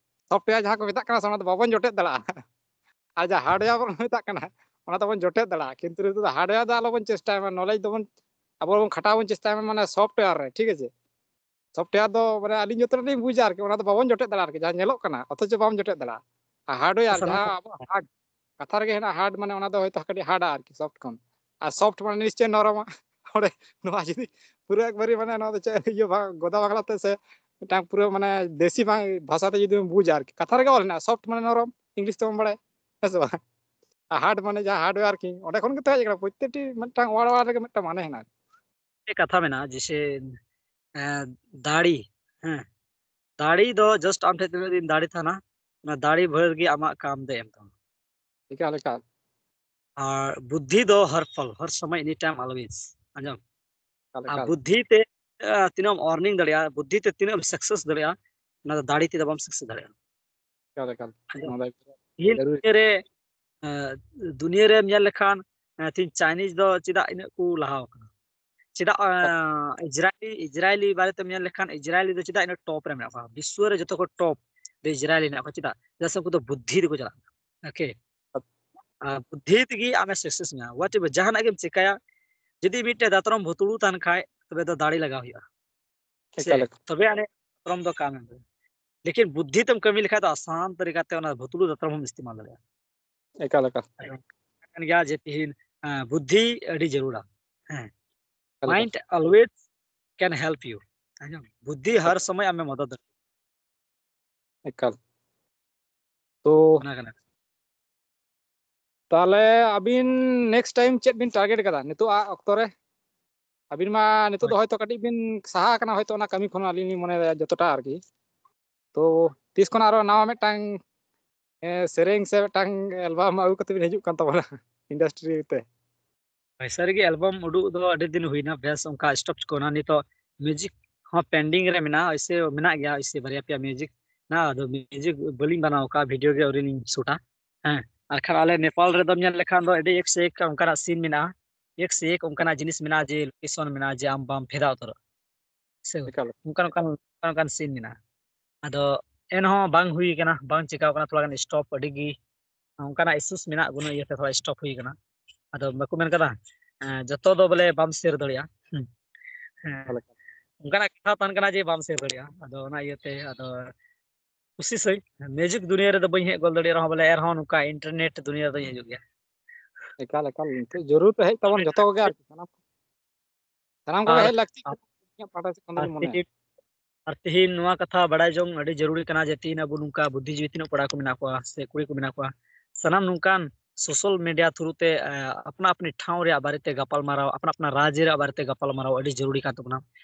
ᱥᱚᱯᱷᱴᱣᱮᱭᱟᱨ ᱡᱟᱦᱟᱸ ᱠᱚ ᱢᱮᱛᱟᱜ ᱠᱟᱱᱟ ᱥᱮ, ᱚᱱᱟ ᱫᱚ ᱵᱟᱵᱚᱱ ᱡᱚᱴᱮᱫ ᱫᱟᱲᱮᱭᱟᱜᱼᱟ᱾ ᱟᱨ ᱡᱟᱦᱟᱸ ᱦᱟᱨᱰᱣᱮᱭᱟᱨ ᱵᱚᱱ ᱢᱮᱛᱟᱜ ᱠᱟᱱᱟ, ᱚᱱᱟ ᱫᱚᱵᱚᱱ ᱡᱚᱴᱮᱫ ᱫᱟᱲᱮᱭᱟᱜᱼᱟ᱾ ᱠᱤᱱᱛᱩ ᱱᱤᱛᱚᱜ ᱫᱚ ᱦᱟᱨᱰᱣᱮᱭᱟᱨ ᱫᱚ ᱟᱞᱚᱵᱚᱱ ᱪᱮᱥᱴᱟᱭ ᱢᱟ, ᱱᱚᱞᱮᱡᱽ ᱫᱚᱵᱚᱱ, ᱟᱵᱚ ᱵᱚᱱ ᱠᱷᱟᱴᱟᱣ ᱵᱚᱱ ᱪᱮᱥᱴᱟᱭ ᱢᱟ, ᱢᱟᱱᱮ ᱥᱚᱯᱷᱴᱣᱮᱭᱟᱨ ᱨᱮ, ᱴᱷᱤᱠ ᱟᱪᱷᱮ? ᱥᱚᱯᱷᱴᱣᱮᱭᱟᱨ ᱫᱚ ᱢᱟᱱᱮ ᱟᱹᱞᱤᱧ ᱡᱚᱛᱚ ᱞᱤᱧ ᱵᱩᱡᱟ ᱟᱨᱠᱤ, ᱚᱱᱟ ᱫᱚ ᱵᱟᱵᱚᱱ ᱡᱚᱴᱮᱫ ᱫᱟᱲᱮᱭᱟᱜᱼᱟ ᱟᱨᱠᱤ, ᱡᱟᱦᱟᱸ ᱧᱮᱞᱚᱜ ᱠᱟᱱᱟ, ᱚᱛᱷᱚᱪᱚ ᱵᱟᱢ ᱡᱚᱴᱮᱫ ᱫᱟᱲᱮᱭᱟᱜᱼᱟ᱾ ᱟᱨ ᱦᱟᱨᱰᱣᱮᱭᱟᱨ, ᱥᱟᱱᱟᱢ ᱡᱟᱦᱟᱸ ᱟᱵᱚ ᱦᱟᱨᱰ, ᱠᱟᱛᱷᱟ ᱨᱮᱜᱮ ᱦᱮᱱᱟᱜᱼᱟ ᱦᱟᱨᱰ, ᱢᱟᱱᱮ ᱚᱱᱟ ᱫᱚ ᱦᱚᱭᱛᱳ ᱠᱟᱹᱴᱤᱡ ᱦᱟᱨᱰᱟ ᱟᱨᱠᱤ ᱥᱚᱯᱷᱴ ᱠᱷᱚᱱ, ᱟᱨ ᱥᱚᱯᱷᱴ ᱢᱟᱱᱮ ᱱᱤᱥᱪᱚᱭ ᱱᱚᱨᱚᱢᱟ᱾ ᱚᱸᱰᱮ ᱱᱚᱣᱟ ᱡᱩᱫᱤ ᱯᱩᱨᱟᱹ ᱮᱠᱵᱟᱨᱮ ᱢᱟᱱᱮ ᱱᱚᱣᱟ ᱫᱚ ᱪᱮᱫ ᱤᱭᱟᱹ ᱵᱟᱝ, ᱜᱚᱫᱟ ᱵᱟᱝᱞᱟ ᱛᱮ ᱥᱮ ᱢᱤᱫᱴᱟᱝ ᱯᱩᱨᱟᱹ ᱢᱟᱱᱮ ᱫᱮᱥᱤ ᱵᱟᱝ ᱵᱷᱟᱥᱟ ᱛᱮ ᱡᱩᱫᱤ ᱵᱚᱱ ᱵᱩᱡᱟ ᱟᱨᱠᱤ, ᱠᱟᱛᱷᱟ ᱨᱮᱜᱮ ᱚᱞ ᱦᱮᱱᱟᱜᱼᱟ ᱥᱚᱯᱷᱴ ᱢᱟᱱᱮ ᱱᱚᱨᱚᱢ, ᱤᱝᱞᱤᱥ ᱛᱮᱵᱚᱱ ᱵᱟᱲᱟᱭᱟ, ᱦᱮᱸ ᱥᱮ ᱵᱟᱝ? ᱟᱨ ᱦᱟᱨᱰ ᱢᱟᱱᱮ ᱡᱟᱦᱟᱸ ᱦᱟᱨᱰᱣᱮᱭᱟᱨ ᱟᱨᱠᱤ, ᱚᱸᱰᱮ ᱠᱷᱚᱱ ᱜᱮ ᱛᱚ ᱦᱮᱡ ᱟᱠᱟᱱᱟ, ᱯᱨᱚᱛᱛᱮᱠᱴᱤ ᱢᱤᱫᱴᱟᱝ ᱣᱟᱨᱰ ᱣᱟᱨᱰ ᱨᱮᱜᱮ ᱢᱤᱫᱴᱟᱝ ᱢᱟᱱᱮ ᱦᱮᱱᱟᱜᱼᱟ᱾ ᱢᱤᱫᱴᱮᱡ ᱠᱟᱛᱷᱟ ᱢᱮᱱᱟᱜᱼᱟ, ᱡᱮᱥᱮ, ᱮ, ᱫᱟᱲᱮ, ᱦᱮᱸ, ᱫᱟᱲᱮ ᱫᱚ ᱡᱟᱥᱴ ᱟᱢ ᱴᱷᱮᱱ ᱛᱤᱱᱟᱹᱜ ᱫᱤᱱ ᱫᱟᱲᱮ ᱛᱟᱦᱮᱱᱟ, ᱚᱱᱟ ᱫᱟᱲᱮ ᱵᱷᱳᱨ ᱜᱮ ᱟᱢᱟᱜ ᱠᱟᱢ ᱫᱚᱭ ᱮᱢ ᱛᱟᱢᱟ᱾ ᱮᱠᱟᱞ ᱮᱠᱟᱞ᱾ ᱟᱨ ᱵᱩᱫᱽᱫᱷᱤ ᱫᱚ ᱦᱟᱨ ᱯᱷᱚᱞ, ᱦᱟᱨ ᱥᱚᱢᱚᱭ, ᱮᱱᱤ ᱴᱟᱭᱤᱢ, ᱚᱞᱣᱮᱡᱽ᱾ ᱟᱸᱡᱚᱢ? ᱮᱠᱟᱞ ᱟᱨ ᱮᱠᱟᱞ᱾ ᱵᱩᱫᱽᱫᱷᱤ ᱛᱮ, ᱟ, ᱛᱤᱱᱟᱹᱜ ᱮᱢ ᱟᱨᱱᱤᱝ ᱫᱟᱲᱮᱭᱟᱜᱼᱟ, ᱵᱩᱫᱽᱫᱷᱤ ᱛᱮ ᱛᱤᱱᱟᱹᱜ ᱮᱢ ᱥᱟᱠᱥᱮᱥ ᱫᱟᱲᱮᱭᱟᱜᱼᱟ, ᱚᱱᱟ ᱫᱚ ᱫᱟᱲᱮ ᱛᱮᱫᱚ ᱵᱟᱢ ᱥᱟᱠᱥᱮᱥ ᱫᱟᱲᱮᱭᱟᱜᱼᱟ᱾ ᱮᱠᱟᱞ ᱮᱠᱟᱞ᱾ ᱟᱸᱡᱚᱢ? ᱱᱚᱣᱟ ᱫᱚ ᱛᱤᱦᱤᱧ ᱡᱟᱹᱨᱩᱲ᱾ ᱫᱩᱱᱤᱭᱟᱹ ᱨᱮ, ᱟ, ᱫᱩᱱᱤᱭᱟᱹ ᱨᱮᱢ ᱧᱮᱞ ᱞᱮᱠᱷᱟᱱ, ᱟ, ᱛᱤᱦᱤᱧ ᱪᱟᱭᱱᱤᱡᱽ ᱫᱚ ᱪᱮᱫᱟᱜ ᱤᱱᱟᱹᱜ ᱠᱚ ᱞᱟᱦᱟ ᱟᱠᱟᱱᱟ? ᱪᱮᱫᱟᱜ, ᱟ, ᱤᱡᱽᱨᱟᱭᱞᱤ, ᱤᱡᱽᱨᱟᱭᱞᱤ ᱵᱟᱨᱮᱛᱮᱢ ᱧᱮᱞ ᱞᱮᱠᱷᱟᱱ ᱤᱡᱽᱨᱟᱭᱞᱤ ᱫᱚ ᱪᱮᱫᱟᱜ ᱤᱱᱟᱹᱜ ᱴᱚᱯ ᱨᱮ ᱢᱮᱱᱟᱜ ᱠᱚᱣᱟ? ᱵᱤᱥᱣᱚ ᱨᱮ ᱡᱚᱛᱚ ᱠᱷᱚᱱ ᱴᱚᱯ ᱫᱚ ᱤᱡᱽᱨᱟᱭᱞᱤ ᱢᱮᱱᱟᱜ ᱠᱚᱣᱟ᱾ ᱪᱮᱫᱟᱜ? ᱪᱮᱫᱟᱜ ᱥᱮ ᱩᱱᱠᱩ ᱫᱚ ᱵᱩᱫᱽᱫᱷᱤ ᱛᱮᱠᱚ ᱪᱟᱞᱟᱜ ᱠᱟᱱᱟ᱾ ᱳᱠᱮ? ᱟᱨ ᱵᱩᱫᱽᱫᱷᱤ ᱛᱮᱜᱮ ᱟᱢᱮ ᱥᱟᱠᱥᱮᱥ ᱢᱮᱭᱟ᱾ ᱦᱚᱣᱟᱴ ᱮᱵᱷᱟᱨ, ᱡᱟᱦᱟᱱᱟᱜ ᱜᱮᱢ ᱪᱮᱠᱟᱭᱟ, ᱡᱩᱫᱤ ᱢᱤᱫᱴᱮᱡ ᱫᱟᱛᱨᱚᱢ ᱵᱷᱩᱛᱲᱩ ᱛᱟᱦᱮᱱ ᱠᱷᱟᱡ, ᱛᱚᱵᱮ ᱫᱚ ᱫᱟᱲᱮ ᱞᱟᱜᱟᱣ ᱦᱩᱭᱩᱜᱼᱟ᱾ ᱥᱮ? ᱮᱠᱟᱞ ᱮᱠᱟᱞ᱾ ᱛᱚᱵᱮ ᱟᱹᱱᱤᱡ ᱫᱟᱛᱨᱚᱢ ᱫᱚ ᱠᱟᱢ ᱮᱢ᱾ ᱞᱮᱠᱤᱱ ᱵᱩᱫᱽᱫᱷᱤ ᱛᱮᱢ ᱠᱟᱹᱢᱤ ᱞᱮᱠᱷᱟᱡ ᱫᱚ ᱟᱥᱟᱱ ᱛᱟᱹᱨᱤᱠᱟ ᱛᱮ ᱚᱱᱟ ᱵᱷᱩᱛᱲᱩ ᱫᱟᱛᱨᱚᱢ ᱦᱚᱸᱢ ᱤᱥᱛᱮᱢᱟᱞ ᱫᱟᱲᱮᱭᱟᱜᱼᱟ᱾ ᱮᱠᱟᱞ ᱮᱠᱟᱞ᱾ ᱠᱟᱱ ᱜᱮᱭᱟ ᱡᱮ ᱛᱤᱦᱤᱧ, ᱦᱮᱸ, ᱵᱩᱫᱽᱫᱷᱤ ᱟᱹᱰᱤ ᱡᱟᱹᱨᱩᱲᱟ᱾ ᱦᱮᱸ᱾ ᱮᱠᱟᱞ ᱮᱠᱟᱞ᱾ Mind always can help you. ᱟᱸᱡᱚᱢ? ᱵᱩᱫᱽᱫᱷᱤ ᱦᱟᱨ ᱥᱚᱢᱚᱭ ᱟᱢᱮ ᱢᱚᱫᱚᱫ ᱫᱟᱲᱮᱭᱟᱜᱼᱟ᱾ ᱮᱠᱟᱞ᱾ ᱛᱚ ᱚᱱᱟ ᱠᱟᱱᱟ᱾ ᱛᱟᱦᱚᱞᱮ ᱟᱹᱵᱤᱱ ᱱᱮᱠᱥᱴ ᱴᱟᱭᱤᱢ ᱪᱮᱫ ᱵᱤᱱ ᱴᱟᱨᱜᱮᱴ ᱠᱟᱫᱟ ᱱᱤᱛᱚᱜ ᱟᱜ ᱚᱠᱛᱚ ᱨᱮ? ᱟᱹᱵᱤᱱ ᱢᱟ ᱱᱤᱛᱚᱜ ᱫᱚ ᱦᱳᱭ᱾ ᱦᱚᱭᱛᱳ ᱠᱟᱹᱴᱤᱡ ᱵᱤᱱ ᱥᱟᱦᱟ ᱟᱠᱟᱱᱟ, ᱦᱚᱭᱛᱳ ᱚᱱᱟ ᱠᱟᱹᱢᱤ ᱠᱷᱚᱱ ᱟᱹᱞᱤᱧ ᱞᱤᱧ ᱢᱚᱱᱮᱭᱟ ᱡᱚᱛᱚᱴᱟ ᱟᱨᱠᱤ᱾ ᱛᱚ ᱛᱤᱥ ᱠᱷᱚᱱ ᱟᱨᱚ ᱱᱟᱣᱟ ᱢᱤᱫᱴᱟᱝ, ᱮ, ᱥᱮᱨᱮᱧ ᱥᱮ ᱢᱤᱫᱴᱟᱝ ᱮᱞᱵᱟᱢ ᱟᱹᱜᱩ ᱠᱟᱛᱮ ᱵᱤᱱ ᱦᱤᱡᱩᱜ ᱠᱟᱱ ᱛᱟᱵᱚᱱᱟ ᱤᱱᱰᱟᱥᱴᱨᱤ ᱛᱮ? ᱦᱳᱭ, ᱥᱟᱹᱨᱤᱜᱮ ᱮᱞᱵᱟᱢ ᱩᱰᱩᱠ ᱫᱚ ᱟᱹᱰᱤ ᱫᱤᱱ ᱦᱩᱭᱱᱟ, ᱵᱮᱥ ᱚᱱᱠᱟ ᱥᱴᱚᱯ ᱪᱩᱠᱟᱹᱣᱱᱟ᱾ ᱱᱤᱛᱚᱜ ᱢᱤᱣᱡᱤᱠ ᱦᱚᱸ ᱯᱮᱱᱰᱤᱝ ᱨᱮ ᱢᱮᱱᱟᱜᱼᱟ, ᱮᱭᱥᱮ ᱢᱮᱱᱟᱜ ᱜᱮᱭᱟ, ᱮᱭᱥᱮ ᱵᱟᱨᱭᱟ ᱯᱮᱭᱟ ᱢᱤᱣᱡᱤᱠ ᱢᱮᱱᱟᱜᱼᱟ, ᱟᱫᱚ ᱢᱤᱣᱡᱤᱠ ᱵᱟᱹᱞᱤᱧ ᱵᱮᱱᱟᱣ ᱟᱠᱟᱫᱼᱟ, ᱵᱷᱤᱰᱤᱭᱳ ᱜᱮ ᱟᱹᱣᱨᱤ ᱞᱤᱧ ᱥᱩᱴᱟ᱾ ᱦᱮᱸ, ᱟᱨᱠᱷᱟᱱ ᱟᱞᱮ ᱱᱮᱯᱟᱞ ᱨᱮᱫᱚᱢ ᱧᱮᱞ ᱞᱮᱠᱷᱟᱱ ᱫᱚ ᱟᱹᱰᱤ ᱮᱠ ᱥᱮ ᱮᱠ ᱚᱱᱠᱟᱱᱟᱜ ᱥᱤᱱ ᱢᱮᱱᱟᱜᱼᱟ, ᱮᱠ ᱥᱮ ᱮᱠ ᱚᱱᱠᱟᱱᱟᱜ ᱡᱤᱱᱤᱥ ᱢᱮᱱᱟᱜᱼᱟ ᱡᱮ ᱞᱳᱠᱮᱥᱚᱱ ᱢᱮᱱᱟᱜᱼᱟ ᱡᱮ ᱟᱢ ᱵᱟᱢ ᱯᱷᱮᱫᱟ ᱩᱛᱟᱹᱨᱚᱜ᱾ ᱥᱮ ᱮᱠᱟᱞ᱾ ᱚᱱᱠᱟᱱ, ᱚᱱᱠᱟᱱ, ᱚᱱᱠᱟᱱ ᱥᱤᱱ ᱢᱮᱱᱟᱜᱼᱟ᱾ ᱟᱫᱚ ᱮᱱᱦᱚᱸ ᱵᱟᱝ ᱦᱩᱭ ᱠᱟᱱᱟ, ᱵᱟᱝ ᱪᱮᱠᱟᱣ ᱠᱟᱱᱟ, ᱛᱷᱚᱲᱟ ᱜᱟᱱ ᱥᱴᱚᱯ ᱟᱹᱰᱤ ᱜᱮ ᱚᱱᱠᱟᱱᱟᱜ ᱤᱥᱩᱥ ᱢᱮᱱᱟᱜ ᱵᱚᱱᱟ ᱤᱭᱟᱹᱛᱮ ᱛᱷᱚᱲᱟ ᱥᱴᱚᱯ ᱦᱩᱭ ᱠᱟᱱᱟ᱾ ᱟᱫᱚ ᱵᱟᱠᱚ ᱢᱮᱱ ᱠᱟᱫᱟ, ᱮᱸ, ᱡᱚᱛᱚ ᱫᱚ ᱵᱚᱞᱮ ᱵᱟᱢ ᱥᱮᱭᱟᱨ ᱫᱟᱲᱮᱭᱟᱜᱼᱟ᱾ ᱦᱩᱸ᱾ ᱦᱮᱸ᱾ ᱚᱱᱠᱟ ᱞᱮᱠᱟ᱾ ᱚᱱᱠᱟᱱᱟᱜ ᱠᱟᱛᱷᱟ ᱛᱟᱦᱮᱱ ᱠᱟᱱᱟ ᱡᱮ ᱵᱟᱢ ᱥᱮᱭᱟᱨ ᱫᱟᱲᱮᱭᱟᱜᱼᱟ᱾ ᱟᱫᱚ ᱚᱱᱟ ᱤᱭᱟᱹᱛᱮ ᱟᱫᱚ ᱠᱩᱥᱤᱥᱟᱹᱧ, ᱢᱤᱣᱡᱤᱠ ᱫᱩᱱᱤᱭᱟᱹ ᱨᱮᱫᱚ ᱵᱟᱹᱧ ᱦᱮᱡ ᱜᱚᱫ ᱫᱟᱲᱮᱭᱟᱜ ᱨᱮᱦᱚᱸ ᱵᱚᱞᱮ ᱮᱱᱨᱮᱦᱚᱸ ᱱᱚᱝᱠᱟ ᱤᱱᱴᱟᱨᱱᱮᱴ ᱫᱩᱱᱤᱭᱟᱹ ᱨᱮᱫᱚᱧ ᱦᱤᱡᱩᱜ ᱜᱮᱭᱟ᱾ ᱮᱠᱟᱞ, ᱮᱠᱟᱞ, ᱱᱤᱛᱚᱜ ᱡᱚᱨᱩᱨ ᱛᱮ ᱦᱮᱡ ᱛᱟᱵᱚᱱ ᱡᱚᱛᱚ ᱠᱚᱜᱮ ᱟᱨᱠᱤ, ᱥᱟᱱᱟᱢ, ᱥᱟᱱᱟᱢ ᱠᱚᱜᱮ ᱟᱨ, ᱦᱮᱡ ᱞᱟᱹᱠᱛᱤ ᱟᱨ, ᱠᱟᱱᱟ, ᱤᱧᱟᱹᱜ ᱯᱟᱦᱴᱟ ᱥᱮᱫ ᱠᱷᱚᱱ ᱟᱨ ᱫᱚᱧ ᱢᱚᱱᱮᱭᱟ᱾ ᱛᱮᱦᱮᱧ, ᱟᱨ ᱛᱮᱦᱮᱧ ᱱᱚᱣᱟ ᱠᱟᱛᱷᱟ ᱵᱟᱲᱟᱭ ᱡᱚᱝ ᱟᱹᱰᱤ ᱡᱟᱹᱨᱩᱲᱤ ᱠᱟᱱᱟ ᱡᱮ ᱛᱮᱦᱮᱧ ᱟᱵᱚ ᱱᱚᱝᱠᱟ ᱵᱩᱫᱽᱫᱷᱤᱡᱤᱵᱤ ᱛᱤᱱᱟᱹᱜ ᱠᱚᱲᱟ ᱠᱚ ᱢᱮᱱᱟᱜ ᱠᱚᱣᱟ ᱥᱮ ᱠᱩᱲᱤ ᱠᱚ ᱢᱮᱱᱟᱜ ᱠᱚᱣᱟ, ᱥᱟᱱᱟᱢ ᱱᱚᱝᱠᱟᱱ ᱥᱳᱥᱟᱞ ᱢᱤᱰᱤᱭᱟ ᱛᱷᱨᱩ ᱛᱮ, ᱮ, ᱟᱯᱱᱟ ᱟᱯᱱᱤ ᱴᱷᱟᱶ ᱨᱮᱭᱟᱜ ᱵᱟᱨᱮᱛᱮ ᱜᱟᱯᱟᱞᱢᱟᱨᱟᱣ, ᱟᱯᱱᱟ ᱟᱯᱱᱟ ᱨᱟᱡᱽ ᱨᱮᱭᱟᱜ ᱵᱟᱨᱮᱛᱮ ᱜᱟᱯᱟᱞᱢᱟᱨᱟᱣ ᱟᱹᱰᱤ ᱡᱟᱹᱨᱩᱲᱤ ᱠᱟᱱ ᱛᱟᱵᱚᱱᱟ᱾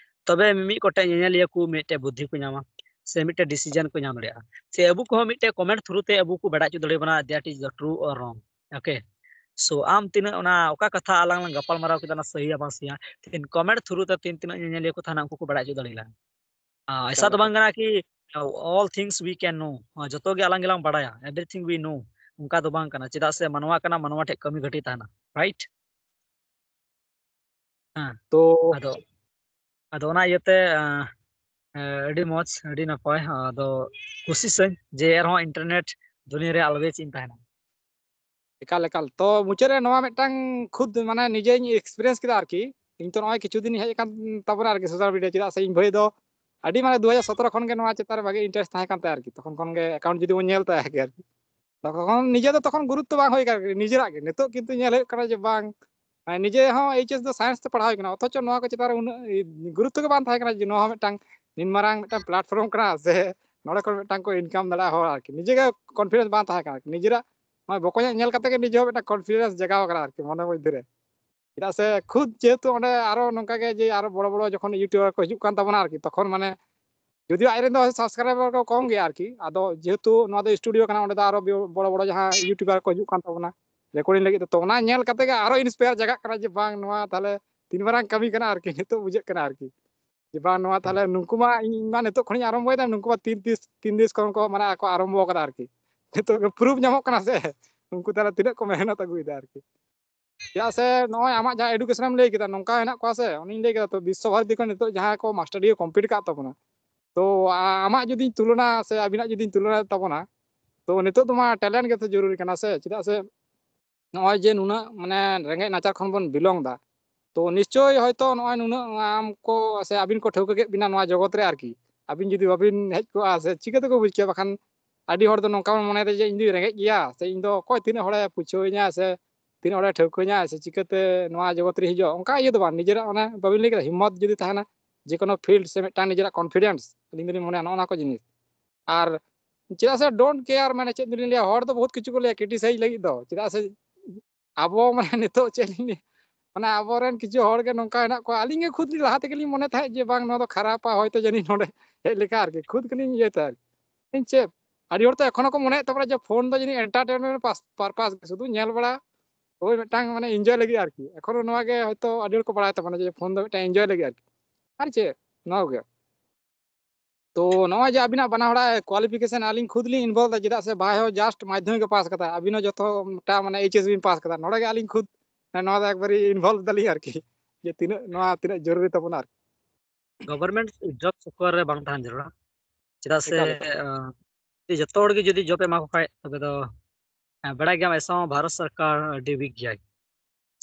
ᱛᱚᱵᱮ ᱢᱤᱢᱤᱫ ᱜᱚᱴᱮᱡ ᱧᱮᱧᱮᱞᱤᱭᱟᱹ ᱠᱚ ᱢᱤᱫᱴᱮᱡ ᱵᱩᱫᱽᱫᱷᱤ ᱠᱚ ᱧᱟᱢᱟ ᱥᱮ ᱢᱤᱫᱴᱮᱡ ᱰᱤᱥᱤᱡᱚᱱ ᱠᱚ ᱧᱟᱢ ᱫᱟᱲᱮᱭᱟᱜᱼᱟ, ᱥᱮ ᱟᱵᱚ ᱠᱚᱦᱚᱸ ᱢᱤᱫᱴᱮᱡ ᱠᱚᱢᱮᱱᱴ ᱛᱷᱨᱩ ᱛᱮ ᱟᱵᱚ ᱠᱚ ᱵᱟᱲᱟᱭ ᱦᱚᱪᱚ ᱫᱟᱲᱮᱭᱟᱵᱚᱱᱟ that is the true or wrong. Okay, so ᱟᱢ ᱛᱤᱱᱟᱹᱜ ᱚᱱᱟ ᱚᱠᱟ ᱠᱟᱛᱷᱟ ᱟᱞᱟᱝ ᱞᱟᱝ ᱜᱟᱯᱟᱞᱢᱟᱨᱟᱣ ᱠᱮᱫᱟ, ᱚᱱᱟ ᱥᱟᱹᱦᱤᱭᱟ ᱵᱟᱝ ᱥᱟᱹᱦᱤᱭᱟ, ᱛᱤᱦᱤᱧ ᱠᱚᱢᱮᱱᱴ ᱛᱷᱨᱩ ᱛᱮ ᱛᱤᱱ ᱛᱤᱱᱟᱹᱜ ᱧᱮᱧᱮᱞᱤᱭᱟᱹ ᱠᱚ ᱛᱟᱦᱮᱱᱟ, ᱩᱱᱠᱩ ᱠᱚ ᱵᱟᱲᱟᱭ ᱦᱚᱪᱚ ᱫᱟᱲᱮᱭᱟᱞᱟᱝ᱾ ᱟᱨ ᱮᱠᱟᱞ, ᱮᱥᱟ ᱫᱚ ᱮᱠᱟᱞ᱾ ᱵᱟᱝ ᱠᱟᱱᱟ ᱠᱤ all things we can know, ᱡᱚᱛᱚ ᱜᱮ ᱟᱞᱟᱝ ᱜᱮᱞᱟᱝ ᱵᱟᱲᱟᱭᱟ, everything we know, ᱚᱱᱠᱟ ᱫᱚ ᱵᱟᱝ ᱠᱟᱱᱟ᱾ ᱪᱮᱫᱟᱜ ᱥᱮ ᱢᱟᱱᱣᱟ ᱠᱟᱱᱟ, ᱢᱟᱱᱣᱟ ᱴᱷᱮᱡ ᱠᱟᱹᱢᱤ ᱜᱷᱟᱹᱴᱤ ᱛᱟᱦᱮᱱᱟ, ᱨᱟᱭᱤᱴ? ᱦᱮᱸ᱾ ᱛᱚ ᱟᱫᱚ, ᱟᱫᱚ ᱚᱱᱟ ᱤᱭᱟᱹᱛᱮ, ᱟᱸ, ᱮ, ᱟᱹᱰᱤ ᱢᱚᱡᱽ, ᱟᱹᱰᱤ ᱱᱟᱯᱟᱭ᱾ ᱟᱫᱚ ᱠᱩᱥᱤᱥᱟᱹᱧ ᱡᱮ ᱮᱱᱨᱮᱦᱚᱸ ᱤᱱᱴᱟᱨᱱᱮᱴ ᱫᱩᱱᱤᱭᱟᱹ ᱨᱮ always ᱤᱧ ᱛᱟᱦᱮᱱᱟ᱾ ᱮᱠᱟᱞ, ᱮᱠᱟᱞ᱾ ᱛᱚ ᱢᱩᱪᱟᱹᱫ ᱨᱮ ᱱᱚᱣᱟ ᱢᱤᱫᱴᱟᱝ ᱠᱷᱩᱫ ᱢᱟᱱᱮ ᱱᱤᱡᱮᱧ experience ᱠᱮᱫᱟ ᱟᱨᱠᱤ᱾ ᱤᱧ ᱛᱚ ᱱᱚᱜᱼᱚᱭ ᱠᱤᱪᱷᱩ ᱫᱤᱱ ᱦᱮᱡ ᱟᱠᱟᱱ ᱛᱟᱵᱚᱱᱟ ᱟᱨᱠᱤ social media, ᱪᱮᱫᱟᱜ ᱥᱮ ᱤᱧ ᱵᱷᱟᱹᱭ ᱫᱚ ᱟᱹᱰᱤ ᱢᱟᱱᱮ ᱫᱩ ᱦᱟᱡᱟᱨ ᱥᱚᱛᱨᱚ ᱠᱷᱚᱱ ᱜᱮ ᱱᱚᱣᱟ ᱪᱮᱛᱟᱱ ᱨᱮ ᱵᱷᱟᱜᱮ interest ᱛᱟᱦᱮᱸ ᱠᱟᱱ ᱛᱟᱭᱟ ᱟᱨᱠᱤ᱾ ᱛᱚᱠᱷᱚᱱ ᱠᱷᱚᱱ ᱜᱮ account ᱡᱩᱫᱤ ᱵᱚᱱ ᱧᱮᱞ ᱛᱟᱭᱟ ᱟᱨᱠᱤ᱾ ᱛᱚᱠᱷᱚᱱ ᱱᱤᱡᱮ ᱫᱚ ᱛᱚᱠᱷᱚᱱ ᱜᱩᱨᱩᱛᱛᱚ ᱵᱟᱝ ᱦᱩᱭ ᱠᱟᱱᱟ, ᱱᱤᱡᱮᱨᱟᱜ ᱜᱮ᱾ ᱱᱤᱛᱚᱜ ᱠᱤᱱᱛᱩ ᱧᱮᱞ ᱦᱩᱭᱩᱜ ᱠᱟᱱᱟ ᱡᱮ ᱵᱟᱝ, ᱢᱟᱱᱮ ᱱᱤᱡᱮ ᱦᱚᱸ H S ᱫᱚ science ᱛᱮ ᱯᱟᱲᱦᱟᱣ ᱦᱩᱭ ᱠᱟᱱᱟ, ᱚᱛᱷᱚᱪᱚ ᱱᱚᱣᱟ ᱠᱚ ᱪᱮᱛᱟᱱ ᱨᱮ ᱩᱱᱟᱹᱜ ᱜᱩᱨᱩᱛᱛᱚ ᱜᱮ ᱵᱟᱝ ᱛᱟᱦᱮᱸ ᱠᱟᱱᱟ ᱡᱮ ᱱᱚᱣᱟ ᱦᱚᱸ ᱢᱤᱫᱴᱟᱝ ᱱᱤᱱ ᱢᱟᱨᱟᱝ ᱢᱤᱫᱴᱟᱝ platform ᱠᱟᱱᱟ ᱥᱮ ᱱᱚᱰᱮ ᱠᱷᱚᱱ ᱢᱤᱫᱴᱟᱝ ᱠᱚ income ᱫᱟᱲᱮᱭᱟᱜᱼᱟ ᱦᱚᱲ ᱟᱨᱠᱤ᱾ ᱱᱤᱡᱮ ᱜᱮ confidence ᱵᱟᱝ ᱛᱟᱦᱮᱸ ᱠᱟᱱᱟ ᱟᱨᱠᱤ᱾ ᱱᱤᱡᱮᱨᱟᱜ ᱱᱚᱜᱼᱚᱭ ᱵᱚᱠᱚᱧᱟᱜ ᱧᱮᱞ ᱠᱟᱛᱮ ᱜᱮ ᱱᱤᱡᱮ ᱦᱚᱸ ᱢᱤᱫᱴᱟᱝ confidence ᱡᱟᱜᱟᱣ ᱟᱠᱟᱱᱟ ᱟᱨᱠᱤ ᱢᱚᱱᱮ ᱢᱚᱫᱽᱫᱷᱮ ᱨᱮ᱾ ᱪᱮᱫᱟᱜ ᱥᱮ ᱠᱷᱩᱫ ᱡᱮᱦᱮᱛᱩ ᱚᱸᱰᱮ ᱟᱨᱚ ᱱᱚᱝᱠᱟ ᱜᱮ ᱡᱮ ᱟᱨᱚ ᱵᱚᱲᱚ ᱵᱚᱲᱚ ᱡᱚᱠᱷᱚᱱ YouTuber ᱠᱚ ᱦᱤᱡᱩᱜ ᱠᱟᱱ ᱛᱟᱵᱚᱱᱟ ᱟᱨᱠᱤ, ᱛᱚᱠᱷᱚᱱ ᱢᱟᱱᱮ ᱡᱩᱫᱤ ᱟᱡ ᱨᱮᱱ ᱫᱚ subscriber ᱠᱚ ᱠᱚᱢ ᱜᱮᱭᱟ ᱟᱨᱠᱤ, ᱟᱫᱚ ᱡᱮᱦᱮᱛᱩ ᱱᱚᱣᱟ ᱫᱚ studio ᱠᱟᱱᱟ, ᱚᱸᱰᱮ ᱫᱚ ᱟᱨᱚ ᱵᱤ-, ᱵᱚᱲᱚ ᱵᱚᱲᱚ ᱡᱟᱦᱟᱸ YouTuber ᱠᱚ ᱦᱤᱡᱩᱜ ᱠᱟᱱ ᱛᱟᱵᱚᱱᱟ recording ᱞᱟᱹᱜᱤᱫ ᱛᱮ, ᱛᱚ ᱚᱱᱟ ᱧᱮᱞ ᱠᱟᱛᱮ ᱜᱮ ᱟᱨᱚ inspire ᱡᱟᱜᱟᱜ ᱠᱟᱱᱟ ᱡᱮ ᱵᱟᱝ, ᱱᱚᱣᱟ ᱛᱟᱦᱞᱮ ᱛᱤᱱ ᱢᱟᱨᱟᱝ ᱠᱟᱹᱢᱤ ᱠᱟᱱᱟ ᱟᱨᱠᱤ, ᱱᱤᱛᱚᱜ ᱵᱩᱡᱷᱟᱹᱜ ᱠᱟᱱᱟ ᱟᱨᱠᱤ᱾ ᱡᱮ ᱵᱟᱝ, ᱱᱚᱣᱟ ᱛᱟᱦᱞᱮ ᱱᱩᱠᱩ ᱢᱟ ᱤᱧ ᱢᱟ ᱱᱤᱛᱚᱜ ᱠᱷᱚᱱᱤᱧ ᱟᱨᱟᱢᱵᱚᱭᱮᱫᱟ, ᱱᱩᱠᱩ ᱢᱟ ᱛᱤᱱ ᱛᱤᱥ, ᱛᱤᱱ ᱫᱤᱥ ᱠᱷᱚᱱ ᱠᱚ ᱢᱟᱱᱮ ᱠᱚ ᱟᱨᱟᱢᱵᱚ ᱠᱟᱫᱟ ᱟᱨᱠᱤ᱾ ᱱᱤᱛᱚᱜ ᱜᱮ proof ᱧᱟᱢᱚᱜ ᱠᱟᱱᱟ ᱥᱮ ᱩᱱᱠᱩ ᱛᱟᱦᱞᱮ ᱛᱤᱱᱟᱹᱜ ᱠᱚ ᱢᱮᱦᱱᱚᱛ ᱟᱹᱜᱩᱭᱮᱫᱟ ᱟᱨᱠᱤ᱾ ᱪᱮᱫᱟᱜ ᱥᱮ ᱱᱚᱜᱼᱚᱭ ᱟᱢᱟᱜ ᱡᱟᱦᱟᱸ education ᱮᱢ ᱞᱟᱹᱭ ᱠᱮᱫᱟ, ᱱᱚᱝᱠᱟ ᱦᱮᱱᱟᱜ ᱠᱚᱣᱟ ᱥᱮ, ᱚᱱᱮᱧ ᱞᱟᱹᱭ ᱠᱮᱫᱟ ᱛᱚ, ᱵᱤᱥᱥᱚ ᱵᱷᱟᱨᱚᱛᱤ ᱠᱷᱚᱱ ᱱᱤᱛᱚᱜ ᱡᱟᱦᱟᱸᱭ ᱠᱚ master degree complete ᱠᱟᱜ ᱛᱟᱵᱚᱱᱟ, ᱛᱚ ᱟ-, ᱟᱢᱟᱜ ᱡᱩᱫᱤᱧ ᱛᱩᱞᱚᱱᱟ ᱥᱮ ᱟᱹᱵᱤᱱᱟᱜ ᱡᱩᱫᱤᱧ ᱛᱩᱞᱚᱱᱟ ᱛᱟᱵᱚᱱᱟ, ᱛᱚ ᱱᱤᱛᱚᱜ ᱫᱚ ᱢᱟ ᱴᱮᱞᱮᱱᱴ ᱜᱮᱛᱚ ᱡᱚᱨᱩᱨᱤ ᱠᱟᱱᱟ ᱥᱮ, ᱪᱮᱫᱟᱜ ᱥᱮ ᱱᱚᱜᱼᱚᱭ ᱡᱮ ᱱᱩᱱᱟᱹᱜ ᱢᱟᱱᱮ ᱨᱮᱸᱜᱮᱡ ᱱᱟᱪᱟᱨ ᱠᱷᱚᱱ ᱵᱚᱱ ᱵᱤᱞᱚᱝ ᱫᱟ, ᱛᱚ ᱱᱤᱥᱪᱳᱭ ᱦᱚᱭᱛᱚ ᱱᱚᱜᱼᱚᱭ ᱱᱩᱱᱟᱹᱜ ᱟᱢ ᱠᱚ ᱥᱮ ᱟᱹᱵᱤᱱ ᱠᱚ ᱴᱷᱟᱹᱣᱠᱟᱹ ᱠᱮᱫ ᱵᱤᱱᱟ ᱱᱚᱣᱟ ᱡᱚᱜᱚᱛ ᱨᱮ ᱟᱨᱠᱤ᱾ ᱟᱹᱵᱤᱱ ᱡᱩᱫᱤ ᱵᱟᱵᱤᱱ ᱦᱮᱡ ᱠᱚᱜᱼᱟ ᱥᱮ ᱪᱤᱠᱟᱹ ᱛᱮᱠᱚ ᱵᱩᱡᱽ ᱠᱮᱭᱟ? ᱵᱟᱠᱷᱟᱱ ᱟᱹᱰᱤ ᱦᱚᱲ ᱫᱚ ᱱᱚᱝᱠᱟ ᱵᱚᱱ ᱢᱚᱱᱮᱭᱮᱫᱟ ᱡᱮ ᱤᱧ ᱫᱚᱧ ᱨᱮᱸᱜᱮᱡ ᱜᱮᱭᱟ ᱥᱮ ᱤᱧ ᱫᱚ ᱚᱠᱚᱭ ᱛᱤᱱᱟᱹᱜ ᱦᱚᱲᱮ ᱯᱩᱪᱷᱟᱹᱣᱟᱹᱧᱟ ᱥᱮ ᱛᱤᱱᱟᱹᱜ ᱦᱚᱲᱮ ᱴᱷᱟᱹᱣᱠᱟᱹᱧᱟ ᱥᱮ ᱪᱤᱠᱟᱹᱛᱮ ᱱᱚᱣᱟ ᱡᱚᱜᱚᱛ ᱨᱮ ᱦᱤᱡᱩᱜᱼᱟ, ᱚᱱᱠᱟ ᱤᱭᱟᱹ ᱫᱚ ᱵᱟᱝ᱾ ᱱᱤᱡᱮᱨᱟᱜ ᱚᱱᱮ ᱵᱟᱵᱤᱱ ᱞᱟᱹᱭ ᱠᱮᱫᱟ, ᱦᱤᱢᱢᱚᱛ ᱡᱩᱫᱤ ᱛᱟᱦᱮᱱᱟ, ᱡᱮ ᱠᱳᱱᱳ ᱯᱷᱤᱞᱰ ᱥᱮ ᱢᱤᱫᱴᱟᱝ ᱱᱤᱡᱮᱨᱟᱜ ᱠᱚᱱᱯᱷᱤᱰᱮᱱᱥ, ᱟᱹᱞᱤᱧ ᱫᱚᱞᱤᱧ ᱢᱚᱱᱮᱭᱟ ᱱᱚᱜᱼᱚ ᱱᱚᱣᱟ ᱠᱚ ᱡᱤᱱᱤᱥ᱾ ᱟᱨ ᱪᱮᱫᱟᱜ ᱥᱮ ᱰᱳᱱᱴ ᱠᱮᱭᱟᱨ, ᱢᱟᱱᱮ ᱪᱮᱫ ᱫᱚᱞᱤᱧ ᱞᱟᱹᱭᱟ, ᱦᱚᱲ ᱫᱚ ᱵᱚᱦᱩᱛ ᱠᱤᱪᱷᱩ ᱠᱚ ᱞᱟᱹᱭᱟ ᱠᱨᱤᱴᱤᱥᱟᱭᱤᱡᱽ ᱞᱟᱹᱜᱤᱫ ᱫᱚ, ᱪᱮᱫᱟᱜ ᱥᱮ ᱟᱵᱚ ᱢᱟᱱᱮ ᱱᱤᱛᱚᱜ ᱪᱮᱫ ᱞᱤᱧ ᱞᱟᱹᱭᱟ, ᱢᱟᱱᱮ ᱟᱵᱚᱨᱮᱱ ᱠᱤᱪᱷᱩ ᱦᱚᱲ ᱜᱮ ᱱᱚᱝᱠᱟ ᱦᱮᱱᱟᱜ ᱠᱚᱣᱟ᱾ ᱟᱹᱞᱤᱧ ᱜᱮ ᱠᱷᱩᱫ ᱞᱤᱧ ᱞᱟᱦᱟ ᱛᱮᱜᱮ ᱞᱤᱧ ᱢᱚᱱᱮ ᱛᱟᱦᱮᱸᱫ ᱡᱮ ᱵᱟᱝ, ᱱᱚᱣᱟ ᱫᱚ ᱠᱷᱟᱨᱟᱯᱟ, ᱦᱚᱭᱛᱳ ᱡᱟᱹᱱᱤᱡ ᱱᱚᱰᱮ ᱦᱮᱡ ᱞᱮᱠᱟ ᱟᱨᱠᱤ, ᱠᱷᱩᱫ ᱜᱮᱞᱤᱧ ᱤᱭᱟᱹ ᱛᱟᱦᱮᱸᱫ᱾ ᱤᱧ ᱪᱮᱫ, ᱟᱹᱰᱤ ᱦᱚᱲ ᱛᱚ ᱮᱠᱷᱚᱱ ᱦᱚᱸᱠᱚ ᱢᱚᱱᱮᱭᱮᱫ ᱛᱟᱵᱚᱱᱟ ᱡᱮ ᱯᱷᱳᱱ ᱫᱚ ᱡᱟᱹᱱᱤᱡ ᱮᱱᱴᱟᱨᱴᱮᱱᱢᱮᱱᱴ ᱯᱟᱨᱯᱟᱥ ᱜᱮ, ᱥᱩᱫᱷᱩ ᱧᱮᱞ ᱵᱟᱲᱟ, ᱳᱭ ᱢᱤᱫᱴᱟᱝ ᱢᱟᱱᱮ ᱮᱱᱡᱚᱭ ᱞᱟᱹᱜᱤᱫ ᱟᱨᱠᱤ᱾ ᱮᱠᱷᱚᱱ ᱱᱚᱣᱟ ᱜᱮ ᱦᱚᱭᱛᱳ ᱟᱹᱰᱤ ᱦᱚᱲ ᱠᱚ ᱵᱟᱲᱟᱭ ᱛᱟᱵᱚᱱᱟ ᱡᱮ ᱯᱷᱳᱱ ᱫᱚ ᱢᱤᱫᱴᱟᱝ ᱮᱱᱡᱚᱭ ᱞᱟᱹᱜᱤᱫ ᱟᱨᱠᱤ, ᱟᱨ ᱪᱮᱫ, ᱱᱚᱣᱟ ᱠᱚᱜᱮ᱾ ᱛᱚ ᱱᱚᱜᱼᱚᱭ ᱡᱮ ᱟᱹᱵᱤᱱᱟᱜ ᱵᱟᱱᱟ ᱦᱚᱲᱟᱜ ᱠᱳᱣᱟᱞᱤᱯᱷᱤᱠᱮᱥᱚᱱ ᱟᱹᱞᱤᱧ ᱠᱷᱩᱫ ᱞᱤᱧ ᱤᱱᱵᱷᱚᱞᱵᱷ ᱫᱟ, ᱪᱮᱫᱟᱜ ᱥᱮ ᱵᱷᱟᱭ ᱦᱚᱸ ᱡᱟᱥᱴ ᱢᱟᱫᱽᱫᱷᱚᱢᱤᱠ ᱮ ᱯᱟᱥ ᱠᱟᱫᱟ, ᱟᱹᱵᱤᱱ ᱦᱚᱸ ᱡᱚᱛᱚ ᱢᱚᱴᱟ ᱢᱟᱱᱮ ᱮᱭᱤᱪ ᱮᱥ ᱵᱤᱱ ᱯᱟᱥ ᱠᱟᱫᱟ, ᱱᱚᱰᱮ ᱜᱮ ᱟᱹᱞᱤᱧ ᱠᱷᱩᱫ ᱱᱚᱣᱟ ᱫᱚ ᱮᱠᱵᱟᱨᱮ ᱤᱱᱵᱷᱚᱞᱵᱷ ᱫᱟᱞᱤᱧ ᱟᱨᱠᱤ, ᱡᱮ ᱛᱤᱱᱟᱹᱜ ᱱᱚᱣᱟ ᱛᱤᱱᱟᱹᱜ ᱡᱚᱨᱩᱨᱤ ᱛᱟᱵᱚᱱᱟ ᱟᱨᱠᱤ᱾ ᱜᱚᱵᱷᱚᱨᱱᱢᱮᱱᱴ ᱡᱚᱵ ᱪᱚᱠᱠᱚᱨ ᱨᱮ ᱵᱟᱝ ᱛᱟᱦᱮᱱ ᱡᱟᱹᱨᱩᱲᱟ, ᱪᱮᱫᱟᱜ ᱥᱮ ᱮᱠᱟᱞ, ᱮᱠᱟᱞ᱾ ᱟᱸ, ᱡᱩᱫᱤ ᱡᱚᱛᱚ ᱦᱚᱲ ᱜᱮ ᱡᱩᱫᱤ ᱡᱚᱵ ᱮ ᱮᱢᱟ ᱠᱚ ᱠᱷᱟᱡ, ᱛᱚᱵᱮ ᱫᱚ ᱟᱸ, ᱵᱟᱲᱟᱭ ᱜᱮᱭᱟᱢ ᱮᱥᱟᱢ ᱵᱷᱟᱨᱚᱛ ᱥᱚᱨᱠᱟᱨ ᱟᱹᱰᱤ ᱣᱤᱠ ᱜᱮᱭᱟᱭ᱾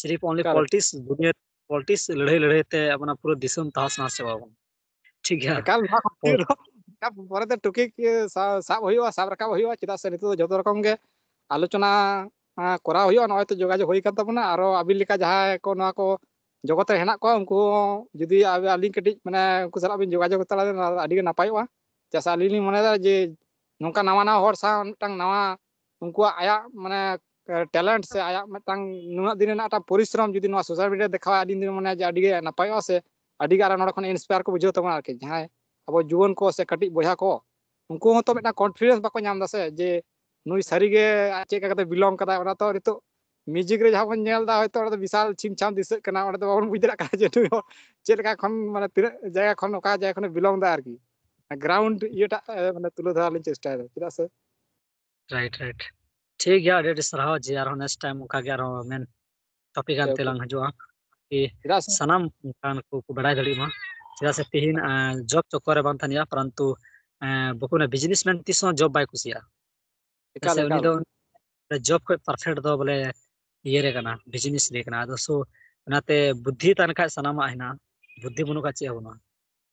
ᱥᱤᱨᱤᱯ ᱚᱱᱞᱤ ᱮᱠᱟᱞ᱾ ᱯᱚᱞᱤᱴᱤᱠᱥ ᱫᱩᱱᱤᱭᱟᱹ, ᱯᱚᱞᱤᱴᱤᱠᱥ ᱞᱟᱹᱲᱦᱟᱹᱭ ᱞᱟᱹᱲᱦᱟᱹᱭ ᱛᱮ ᱟᱵᱚᱱᱟᱜ ᱯᱩᱨᱟᱹ ᱫᱤᱥᱚᱢ ᱛᱟᱦᱟᱥ ᱱᱟᱦᱟᱥ ᱪᱟᱵᱟ ᱟᱵᱚᱱ᱾ ᱴᱷᱤᱠ ᱜᱮᱭᱟ᱾ ᱮᱠᱟᱞ, ᱱᱚᱣᱟ ᱠᱷᱟᱹᱛᱤᱨ ᱫᱚ ᱯᱚᱨᱮᱛᱮ ᱴᱚᱯᱤᱠ ᱥᱟᱵ ᱦᱩᱭᱩᱜᱼᱟ, ᱥᱟᱵ ᱨᱟᱠᱟᱵ ᱦᱩᱭᱩᱜᱼᱟ, ᱪᱮᱫᱟᱜ ᱥᱮ ᱱᱤᱛᱚᱜ ᱫᱚ ᱡᱚᱛᱚ ᱨᱚᱠᱚᱢ ᱜᱮ ᱟᱞᱳᱪᱚᱱᱟ ᱟᱸ, ᱠᱚᱨᱟᱣ ᱦᱩᱭᱩᱜᱼᱟ᱾ ᱱᱚᱜᱼᱚᱭ ᱛᱚ ᱡᱳᱜᱟᱡᱳᱜᱽ ᱦᱩᱭ ᱟᱠᱟᱱ ᱛᱟᱵᱚᱱᱟ, ᱟᱨᱚ ᱟᱹᱵᱤᱱ ᱞᱮᱠᱟ ᱡᱟᱦᱟᱸᱭ ᱠᱚ ᱱᱚᱣᱟ ᱠᱚ ᱡᱚᱜᱚᱛ ᱨᱮ ᱦᱮᱱᱟᱜ ᱠᱚᱣᱟ, ᱩᱱᱠᱩ ᱦᱚᱸ ᱡᱩᱫᱤ ᱟᱵ-, ᱟᱹᱞᱤᱧ ᱠᱟᱹᱴᱤᱡ ᱢᱟᱱᱮ ᱩᱱᱠᱩ ᱥᱟᱞᱟᱜ ᱵᱤᱱ ᱡᱳᱜᱟᱡᱳᱜᱽ ᱛᱟᱞᱟ ᱞᱮᱱᱟ, ᱟᱹᱰᱤ ᱜᱮ ᱱᱟᱯᱟᱭᱚᱜᱼᱟ᱾ ᱪᱮᱫᱟᱜ ᱥᱮ ᱟᱹᱞᱤᱧ ᱞᱤᱧ ᱢᱚᱱᱮᱭᱮᱫᱟ ᱡᱮ ᱱᱚᱝᱠᱟ ᱱᱟᱣᱟ ᱱᱟᱣᱟ ᱦᱚᱲ ᱥᱟᱶ ᱢᱤᱫᱴᱟᱝ ᱱᱟᱣᱟ ᱩᱱᱠᱩᱣᱟᱜ ᱟᱭᱟᱜ ᱢᱟᱱᱮ ᱴᱮᱞᱮᱱᱴ ᱥᱮ ᱟᱭᱟᱜ ᱢᱤᱫᱴᱟᱝ ᱱᱩᱱᱟᱹᱜ ᱫᱤᱱ ᱨᱮᱱᱟᱜ ᱢᱤᱫᱴᱟᱝ ᱯᱚᱨᱤᱥᱨᱚᱢ ᱡᱩᱫᱤ ᱱᱚᱣᱟ ᱥᱳᱥᱟᱞ ᱢᱤᱰᱤᱭᱟ ᱨᱮ ᱫᱮᱠᱷᱟᱣᱟ, ᱟᱹᱞᱤᱧ ᱫᱚᱞᱤᱧ ᱢᱚᱱᱮᱭᱟ ᱡᱮ ᱟᱹᱰᱤ ᱜᱮ ᱱᱟᱯᱟᱭᱚᱜᱼᱟ ᱥᱮ ᱟᱹᱰᱤ ᱜᱮ ᱟᱨᱚ ᱱᱚᱰᱮ ᱠᱷᱚᱱ ᱤᱱᱥᱯᱟᱭᱟᱨ ᱠᱚ ᱵᱩᱡᱷᱟᱹᱣ ᱛᱟᱵᱚᱱᱟ ᱟᱨᱠᱤ, ᱡᱟᱦᱟᱸᱭ ᱟᱵᱚ ᱡᱩᱣᱟᱹᱱ ᱠᱚ ᱥᱮ ᱠᱟᱹᱴᱤᱡ ᱵᱚᱭᱦᱟ ᱠᱚ, ᱩᱱᱠᱩ ᱦᱚᱸᱛᱚ ᱢᱤᱫᱴᱟᱝ ᱠᱚᱱᱯᱷᱤᱰᱮᱱᱥ ᱵᱟᱠᱚ ᱧᱟᱢ ᱮᱫᱟ ᱥᱮ ᱡᱮ ᱱᱩᱭ ᱥᱟᱹᱨᱤᱜᱮ ᱟᱡ ᱪᱮᱫ ᱞᱮᱠᱟ ᱠᱟᱛᱮ ᱵᱤᱞᱚᱝ ᱠᱟᱫᱟᱭ᱾ ᱚᱱᱟ ᱛᱚ ᱱᱤᱛᱚᱜ ᱢᱤᱣᱡᱤᱠ ᱨᱮ ᱡᱟᱦᱟᱸ ᱵᱚᱱ ᱧᱮᱞ ᱮᱫᱟ, ᱦᱚᱭᱛᱚ ᱚᱸᱰᱮ ᱫᱚ ᱵᱤᱥᱟᱞ ᱪᱷᱤᱢ ᱪᱷᱟᱢ ᱫᱤᱥᱟᱹᱜ ᱠᱟᱱᱟ, ᱚᱸᱰᱮ ᱫᱚ ᱵᱟᱵᱚᱱ ᱵᱩᱡᱽ ᱫᱟᱲᱮᱭᱟᱜ ᱠᱟᱱᱟ ᱡᱮ ᱱᱩᱭ ᱦᱚᱸ ᱪᱮᱫ ᱞᱮᱠᱟ ᱠᱷᱚᱱ, ᱢᱟᱱᱮ ᱛᱤᱱᱟᱹᱜ ᱡᱟᱭᱜᱟ ᱠᱷᱚᱱ, ᱚᱠᱟ ᱡᱟᱭᱜᱟ ᱠᱷᱚᱱᱮ ᱵᱤᱞᱚᱝ ᱮᱫᱟ ᱟᱨᱠᱤ᱾ ᱜᱨᱟᱣᱩᱱᱰ ᱤᱭᱟᱹᱴᱟᱜ ᱮ, ᱢᱟᱱᱮ ᱛᱩᱞᱟᱹ ᱫᱷᱚᱨᱟ ᱞᱤᱧ ᱪᱮᱥᱴᱟᱭᱮᱫᱟ, ᱪᱮᱫᱟᱜ ᱥᱮ ᱨᱟᱭᱤᱴ, ᱨᱟᱭᱤᱴ᱾ ᱴᱷᱤᱠ ᱜᱮᱭᱟ, ᱟᱹᱰᱤ ᱟᱹᱰᱤ ᱥᱟᱨᱦᱟᱣ ᱡᱮ ᱟᱨᱦᱚᱸ ᱱᱮᱠᱥᱴ ᱴᱟᱭᱤᱢ ᱚᱱᱠᱟ ᱜᱮ ᱟᱨᱦᱚᱸ ᱢᱮᱱ ᱴᱚᱯᱤᱠ ᱟᱱᱛᱮ ᱪᱮᱫ ᱞᱟᱝ ᱦᱤᱡᱩᱜᱼᱟ, ᱠᱤ ᱪᱮᱫᱟᱜ ᱥᱮ ᱥᱟᱱᱟᱢ ᱚᱱᱠᱟᱱ ᱠᱚ ᱠᱚ ᱵᱟᱲᱟᱭ ᱫᱟᱲᱮᱭᱟᱜ ᱢᱟ᱾ ᱪᱮᱫᱟᱜ ᱥᱮ ᱛᱤᱦᱤᱧ ᱡᱚᱵ ᱪᱚᱠᱠᱚᱨ ᱨᱮ ᱵᱟᱝ ᱛᱟᱦᱮᱱ ᱦᱩᱭᱩᱜᱼᱟ, ᱯᱚᱨᱚᱱᱛᱩ ᱮᱸ, ᱵᱟᱠᱚ ᱢᱮᱱᱟ ᱵᱤᱡᱽᱱᱮᱥᱢᱮᱱ ᱛᱤᱥ ᱦᱚᱸ ᱡᱚᱵ ᱵᱟᱭ ᱠᱩᱥᱤᱭᱟᱜᱼᱟ᱾ ᱮᱠᱟᱞ, ᱥᱮ ᱩᱱᱤ ᱮᱠᱟᱞ᱾ ᱫᱚ job ᱠᱷᱚᱡ perfect ᱫᱚ ᱵᱚᱞᱮ ᱤᱭᱟᱹ ᱨᱮ ᱠᱟᱱᱟ, business ᱨᱮ ᱠᱟᱱᱟ᱾ ᱟᱫᱚ so ᱚᱱᱟᱛᱮ ᱵᱩᱫᱽᱫᱷᱤ ᱛᱟᱦᱮᱱ ᱠᱷᱟᱡ ᱥᱟᱱᱟᱢᱟᱜ ᱦᱮᱱᱟᱜᱼᱟ, ᱵᱩᱫᱽᱫᱷᱤ ᱵᱟᱹᱱᱩᱜ ᱠᱷᱟᱡ ᱪᱮᱫ ᱦᱚᱸ ᱵᱟᱹᱱᱩᱜᱼᱟ᱾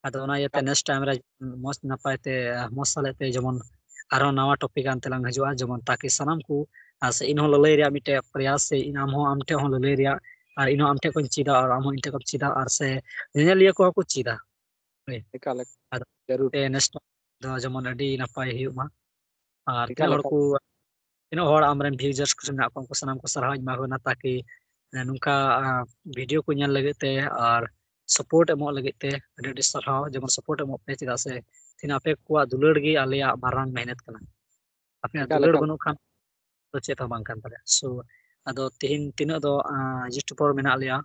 ᱟᱫᱚ ᱚᱱᱟ ᱤᱭᱟᱹᱛᱮ next time ᱨᱮ ᱢᱚᱸᱡᱽ ᱱᱟᱯᱟᱭ ᱛᱮ, ᱢᱚᱸᱡᱽ ᱥᱟᱞᱟᱜ ᱛᱮ ᱡᱮᱢᱚᱱ ᱟᱨᱦᱚᱸ ᱱᱟᱣᱟ topic ᱟᱱ ᱛᱮᱞᱟᱝ ᱦᱤᱡᱩᱜᱼᱟ, ᱡᱮᱢᱚᱱ ᱛᱟᱠᱤ ᱥᱟᱱᱟᱢ ᱠᱚ, ᱟᱨ ᱥᱮ ᱤᱧ ᱦᱚᱸ ᱞᱟᱹᱞᱟᱹᱭ ᱨᱮᱭᱟᱜ ᱢᱤᱫᱴᱮᱡ ᱯᱨᱚᱭᱟᱥ, ᱥᱮ ᱤᱧ ᱟᱢ ᱦᱚᱸ ᱟᱢ ᱴᱷᱮᱡ ᱦᱚᱸ ᱞᱟᱹᱞᱟᱹᱭ ᱨᱮᱭᱟᱜ, ᱟᱨ ᱤᱧ ᱦᱚᱸ ᱟᱢ ᱴᱷᱮᱡ ᱠᱷᱚᱱ ᱪᱮᱫᱟ, ᱟᱨ ᱟᱢ ᱦᱚᱸ ᱤᱧ ᱴᱷᱮᱡ ᱠᱷᱚᱱ ᱪᱮᱫᱟ, ᱟᱨ ᱥᱮ ᱧᱮᱧᱮᱞᱤᱭᱟᱹ ᱠᱚᱦᱚᱸ ᱠᱚ ᱪᱮᱫᱟ᱾ ᱦᱳᱭ᱾ ᱮᱠᱟᱞ, ᱮᱠᱟᱞ᱾ ᱟᱫᱚ ᱡᱟᱹᱨᱩᱲ᱾ ᱛᱮ next time ᱫᱚ ᱡᱮᱢᱚᱱ ᱟᱹᱰᱤ ᱱᱟᱯᱟᱭ ᱦᱩᱭᱩᱜ ᱢᱟ᱾ ᱟᱨ ᱮᱠᱟᱞ, ᱛᱤᱱᱟᱹᱜ ᱦᱚᱲ ᱮᱠᱟᱞ᱾ ᱠᱚ, ᱛᱤᱱᱟᱹᱜ ᱦᱚᱲ ᱟᱢᱨᱮᱱ viewers ᱠᱚ ᱢᱮᱱᱟᱜ ᱠᱚᱣᱟ, ᱩᱱᱠᱩ ᱥᱟᱱᱟᱢ ᱠᱚ ᱥᱟᱨᱦᱟᱣ ᱤᱧ ᱮᱢᱟ ᱠᱚ ᱠᱟᱱᱟ, ᱛᱟᱠᱤ, ᱮ, ᱱᱚᱝᱠᱟ, ᱟ, video ᱠᱚ ᱧᱮᱞ ᱞᱟᱹᱜᱤᱫ ᱛᱮ ᱟᱨ support ᱮᱢᱚᱜ ᱞᱟᱹᱜᱤᱫ ᱛᱮ ᱟᱹᱰᱤ ᱟᱹᱰᱤ ᱥᱟᱨᱦᱟᱣ᱾ ᱡᱮᱢᱚᱱ support ᱮᱢᱚᱜ ᱯᱮ, ᱪᱮᱫᱟᱜ ᱥᱮ ᱛᱤᱦᱤᱧ ᱟᱯᱮ ᱠᱚᱣᱟᱜ ᱫᱩᱞᱟᱹᱲ ᱜᱮ ᱟᱞᱮᱭᱟᱜ ᱢᱟᱨᱟᱝ ᱢᱮᱦᱱᱚᱛ ᱠᱟᱱᱟ᱾ ᱟᱯᱮᱭᱟᱜ ᱮᱠᱟᱞ, ᱫᱩᱞᱟᱹᱲ ᱮᱠᱟᱞ᱾ ᱵᱟᱹᱱᱩᱜ ᱠᱷᱟᱱ ᱫᱚ ᱪᱮᱫ ᱦᱚᱸ ᱵᱟᱝ ᱠᱟᱱ ᱛᱟᱞᱮᱭᱟ᱾ So, ᱟᱫᱚ ᱛᱤᱦᱤᱧ ᱛᱤᱱᱟᱹᱜ ᱫᱚ, ᱟ, YouTuber ᱢᱮᱱᱟᱜ ᱞᱮᱭᱟ,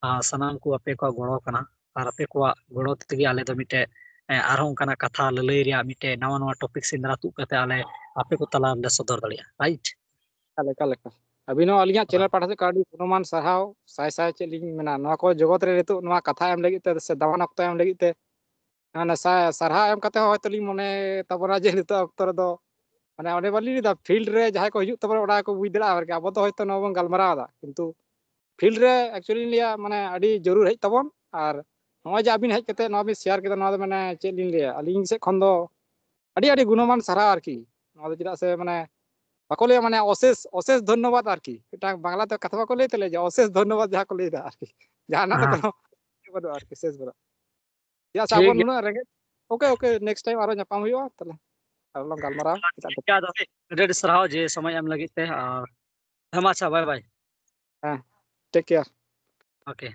ᱟ, ᱥᱟᱱᱟᱢ ᱠᱚ ᱟᱯᱮ ᱠᱚᱣᱟᱜ ᱜᱚᱲᱚ ᱠᱟᱱᱟ, ᱟᱨ ᱟᱯᱮ ᱠᱚᱣᱟᱜ ᱜᱚᱲᱚ ᱛᱮᱜᱮ ᱟᱞᱮ ᱫᱚ ᱢᱤᱫᱴᱮᱡ, ᱮ, ᱟᱨᱦᱚᱸ ᱚᱱᱠᱟᱱᱟᱜ ᱠᱟᱛᱷᱟ ᱞᱟᱹᱞᱟᱹᱭ ᱨᱮᱭᱟᱜ ᱢᱤᱫᱴᱮᱡ ᱱᱟᱣᱟ ᱱᱟᱣᱟ topic ᱥᱮᱸᱫᱽᱨᱟ ᱛᱩᱫ ᱠᱟᱛᱮ ᱟᱞᱮ ᱟᱯᱮ ᱠᱚ ᱛᱟᱞᱟ ᱨᱮᱞᱮ ᱥᱚᱫᱚᱨ ᱫᱟᱲᱮᱭᱟᱜᱼᱟ, right? ᱮᱠᱟᱞ, ᱮᱠᱟᱞ, ᱮᱠᱟᱞ᱾ ᱟᱹᱵᱤᱱ ᱦᱚᱸ ᱟᱹᱞᱤᱧᱟᱜ ᱦᱳᱭ᱾ Channel ᱯᱟᱦᱴᱟ ᱥᱮᱫ ᱠᱷᱚᱱ ᱟᱹᱰᱤ ᱜᱩᱱᱚᱢᱟᱱ ᱥᱟᱨᱦᱟᱣ, ᱥᱟᱭ ᱥᱟᱭ ᱪᱮᱫ ᱞᱤᱧ ᱢᱮᱱᱟ, ᱱᱚᱣᱟ ᱠᱚ ᱡᱚᱜᱚᱛ ᱨᱮ ᱱᱤᱛᱚᱜ ᱱᱚᱣᱟ ᱠᱟᱛᱷᱟ ᱮᱢ ᱞᱟᱹᱜᱤᱫ ᱛᱮ ᱥᱮ ᱫᱟᱢᱟᱱ ᱚᱠᱛᱚ ᱮᱢ ᱞᱟᱹᱜᱤᱫ ᱛᱮ᱾ ᱢᱟᱱᱮ ᱥᱟ-, ᱥᱟᱨᱦᱟᱣ ᱮᱢ ᱠᱟᱛᱮ ᱦᱚᱸ ᱦᱚᱭᱛᱚ ᱞᱤᱧ ᱢᱚᱱᱮ ᱛᱟᱵᱚᱱᱟ ᱡᱮ ᱱᱤᱛᱚᱜ ᱚᱠᱛᱚ ᱨᱮᱫᱚ, ᱢᱟᱱᱮ ᱚᱸᱰᱮ ᱵᱟᱹᱞᱤᱧ ᱞᱟᱹᱭᱫᱟ, field ᱨᱮ ᱡᱟᱦᱟᱸᱭ ᱠᱚ ᱦᱤᱡᱩᱜ ᱛᱟᱵᱚᱱᱟ ᱚᱱᱟ ᱠᱚ ᱵᱩᱡᱽ ᱫᱟᱲᱮᱭᱟᱜᱼᱟ ᱟᱨᱠᱤ᱾ ᱟᱵᱚ ᱫᱚ ᱦᱚᱭᱛᱚ ᱱᱚᱣᱟ ᱵᱚᱱ ᱜᱟᱞᱢᱟᱨᱟᱣ ᱮᱫᱟ, ᱠᱤᱱᱛᱩ field ᱨᱮ actually ᱞᱤᱧ ᱞᱟᱹᱭᱟ ᱢᱟᱱᱮ ᱟᱹᱰᱤ ᱡᱟᱹᱨᱩᱲ ᱦᱮᱡ ᱛᱟᱵᱚᱱ᱾ ᱟᱨ ᱱᱚᱜᱼᱚᱭ ᱡᱮ ᱟᱹᱵᱤᱱ ᱦᱮᱡ ᱠᱟᱛᱮ ᱱᱚᱣᱟ ᱵᱤᱱ share ᱠᱮᱫᱟ, ᱱᱚᱣᱟ ᱫᱚ ᱢᱟᱱᱮ ᱪᱮᱫ ᱞᱤᱧ ᱞᱟᱹᱭᱟ, ᱟᱹᱞᱤᱧ ᱥᱮᱫ ᱠᱷᱚᱱ ᱫᱚ ᱟᱹᱰᱤ ᱟᱹᱰᱤ ᱜᱩᱱᱚᱢᱟᱱ ᱥᱟᱨᱦᱟᱣ ᱟᱨᱠᱤ᱾ ᱱᱚᱣᱟ ᱫᱚ ᱪᱮᱫᱟᱜ ᱥᱮ ᱢᱟᱱᱮ ᱵᱟᱠᱚ ᱞᱟᱹᱭᱟ ᱢᱟᱱᱮ ᱚᱥᱮᱥ, ᱚᱥᱮᱥ ᱫᱷᱚᱱᱱᱚᱵᱟᱫ ᱟᱨᱠᱤ᱾ ᱢᱤᱫᱴᱟᱝ ᱵᱟᱝᱞᱟ ᱛᱮ ᱠᱟᱛᱷᱟ ᱵᱟᱠᱚ ᱞᱟᱹᱭ ᱛᱟᱞᱮᱭᱟ ᱡᱮ ᱚᱥᱮᱥ ᱫᱷᱚᱱᱱᱚᱵᱟᱫ ᱡᱟᱦᱟᱸ ᱠᱚ ᱞᱟᱹᱭᱫᱟ ᱟᱨᱠᱤ᱾ ᱡᱟᱦᱟᱱᱟᱜ ᱫᱚ ᱦᱮᱸ᱾ ᱠᱳᱱᱳ ᱤᱭᱟᱹ ᱵᱟᱹᱱᱩᱜᱼᱟ ᱟᱨᱠᱤ, ᱥᱮᱥ ᱵᱟᱹᱱᱩᱜᱼᱟ᱾ ᱴᱷᱤᱠ ᱟᱪᱪᱷᱟ, ᱴᱷᱤᱠ ᱟᱵᱚ ᱜᱮᱭᱟ᱾ ᱱᱩᱱᱟᱹᱜ ᱨᱮᱸᱜᱮᱡ, okay, okay, next time ᱟᱨᱚ ᱧᱟᱯᱟᱢ ᱦᱩᱭᱩᱜᱼᱟ ᱛᱟᱦᱞᱮ᱾ ᱟᱨᱚ ᱞᱟᱝ ᱜᱟᱞᱢᱟᱨᱟᱣᱟ ᱮᱴᱟᱜ ᱴᱷᱤᱠ topic᱾ ᱜᱮᱭᱟ, ᱟᱫᱚ ᱟᱹᱰᱤ ᱟᱹᱰᱤ ᱥᱟᱨᱦᱟᱣ ᱡᱮ ᱥᱚᱢᱚᱭ ᱮᱢ ᱞᱟᱹᱜᱤᱫ ᱛᱮ, ᱟᱨ ᱦᱮᱸ ᱢᱟ ᱟᱪᱪᱷᱟ, bye bye᱾ ᱦᱮᱸ, take care᱾ Okay᱾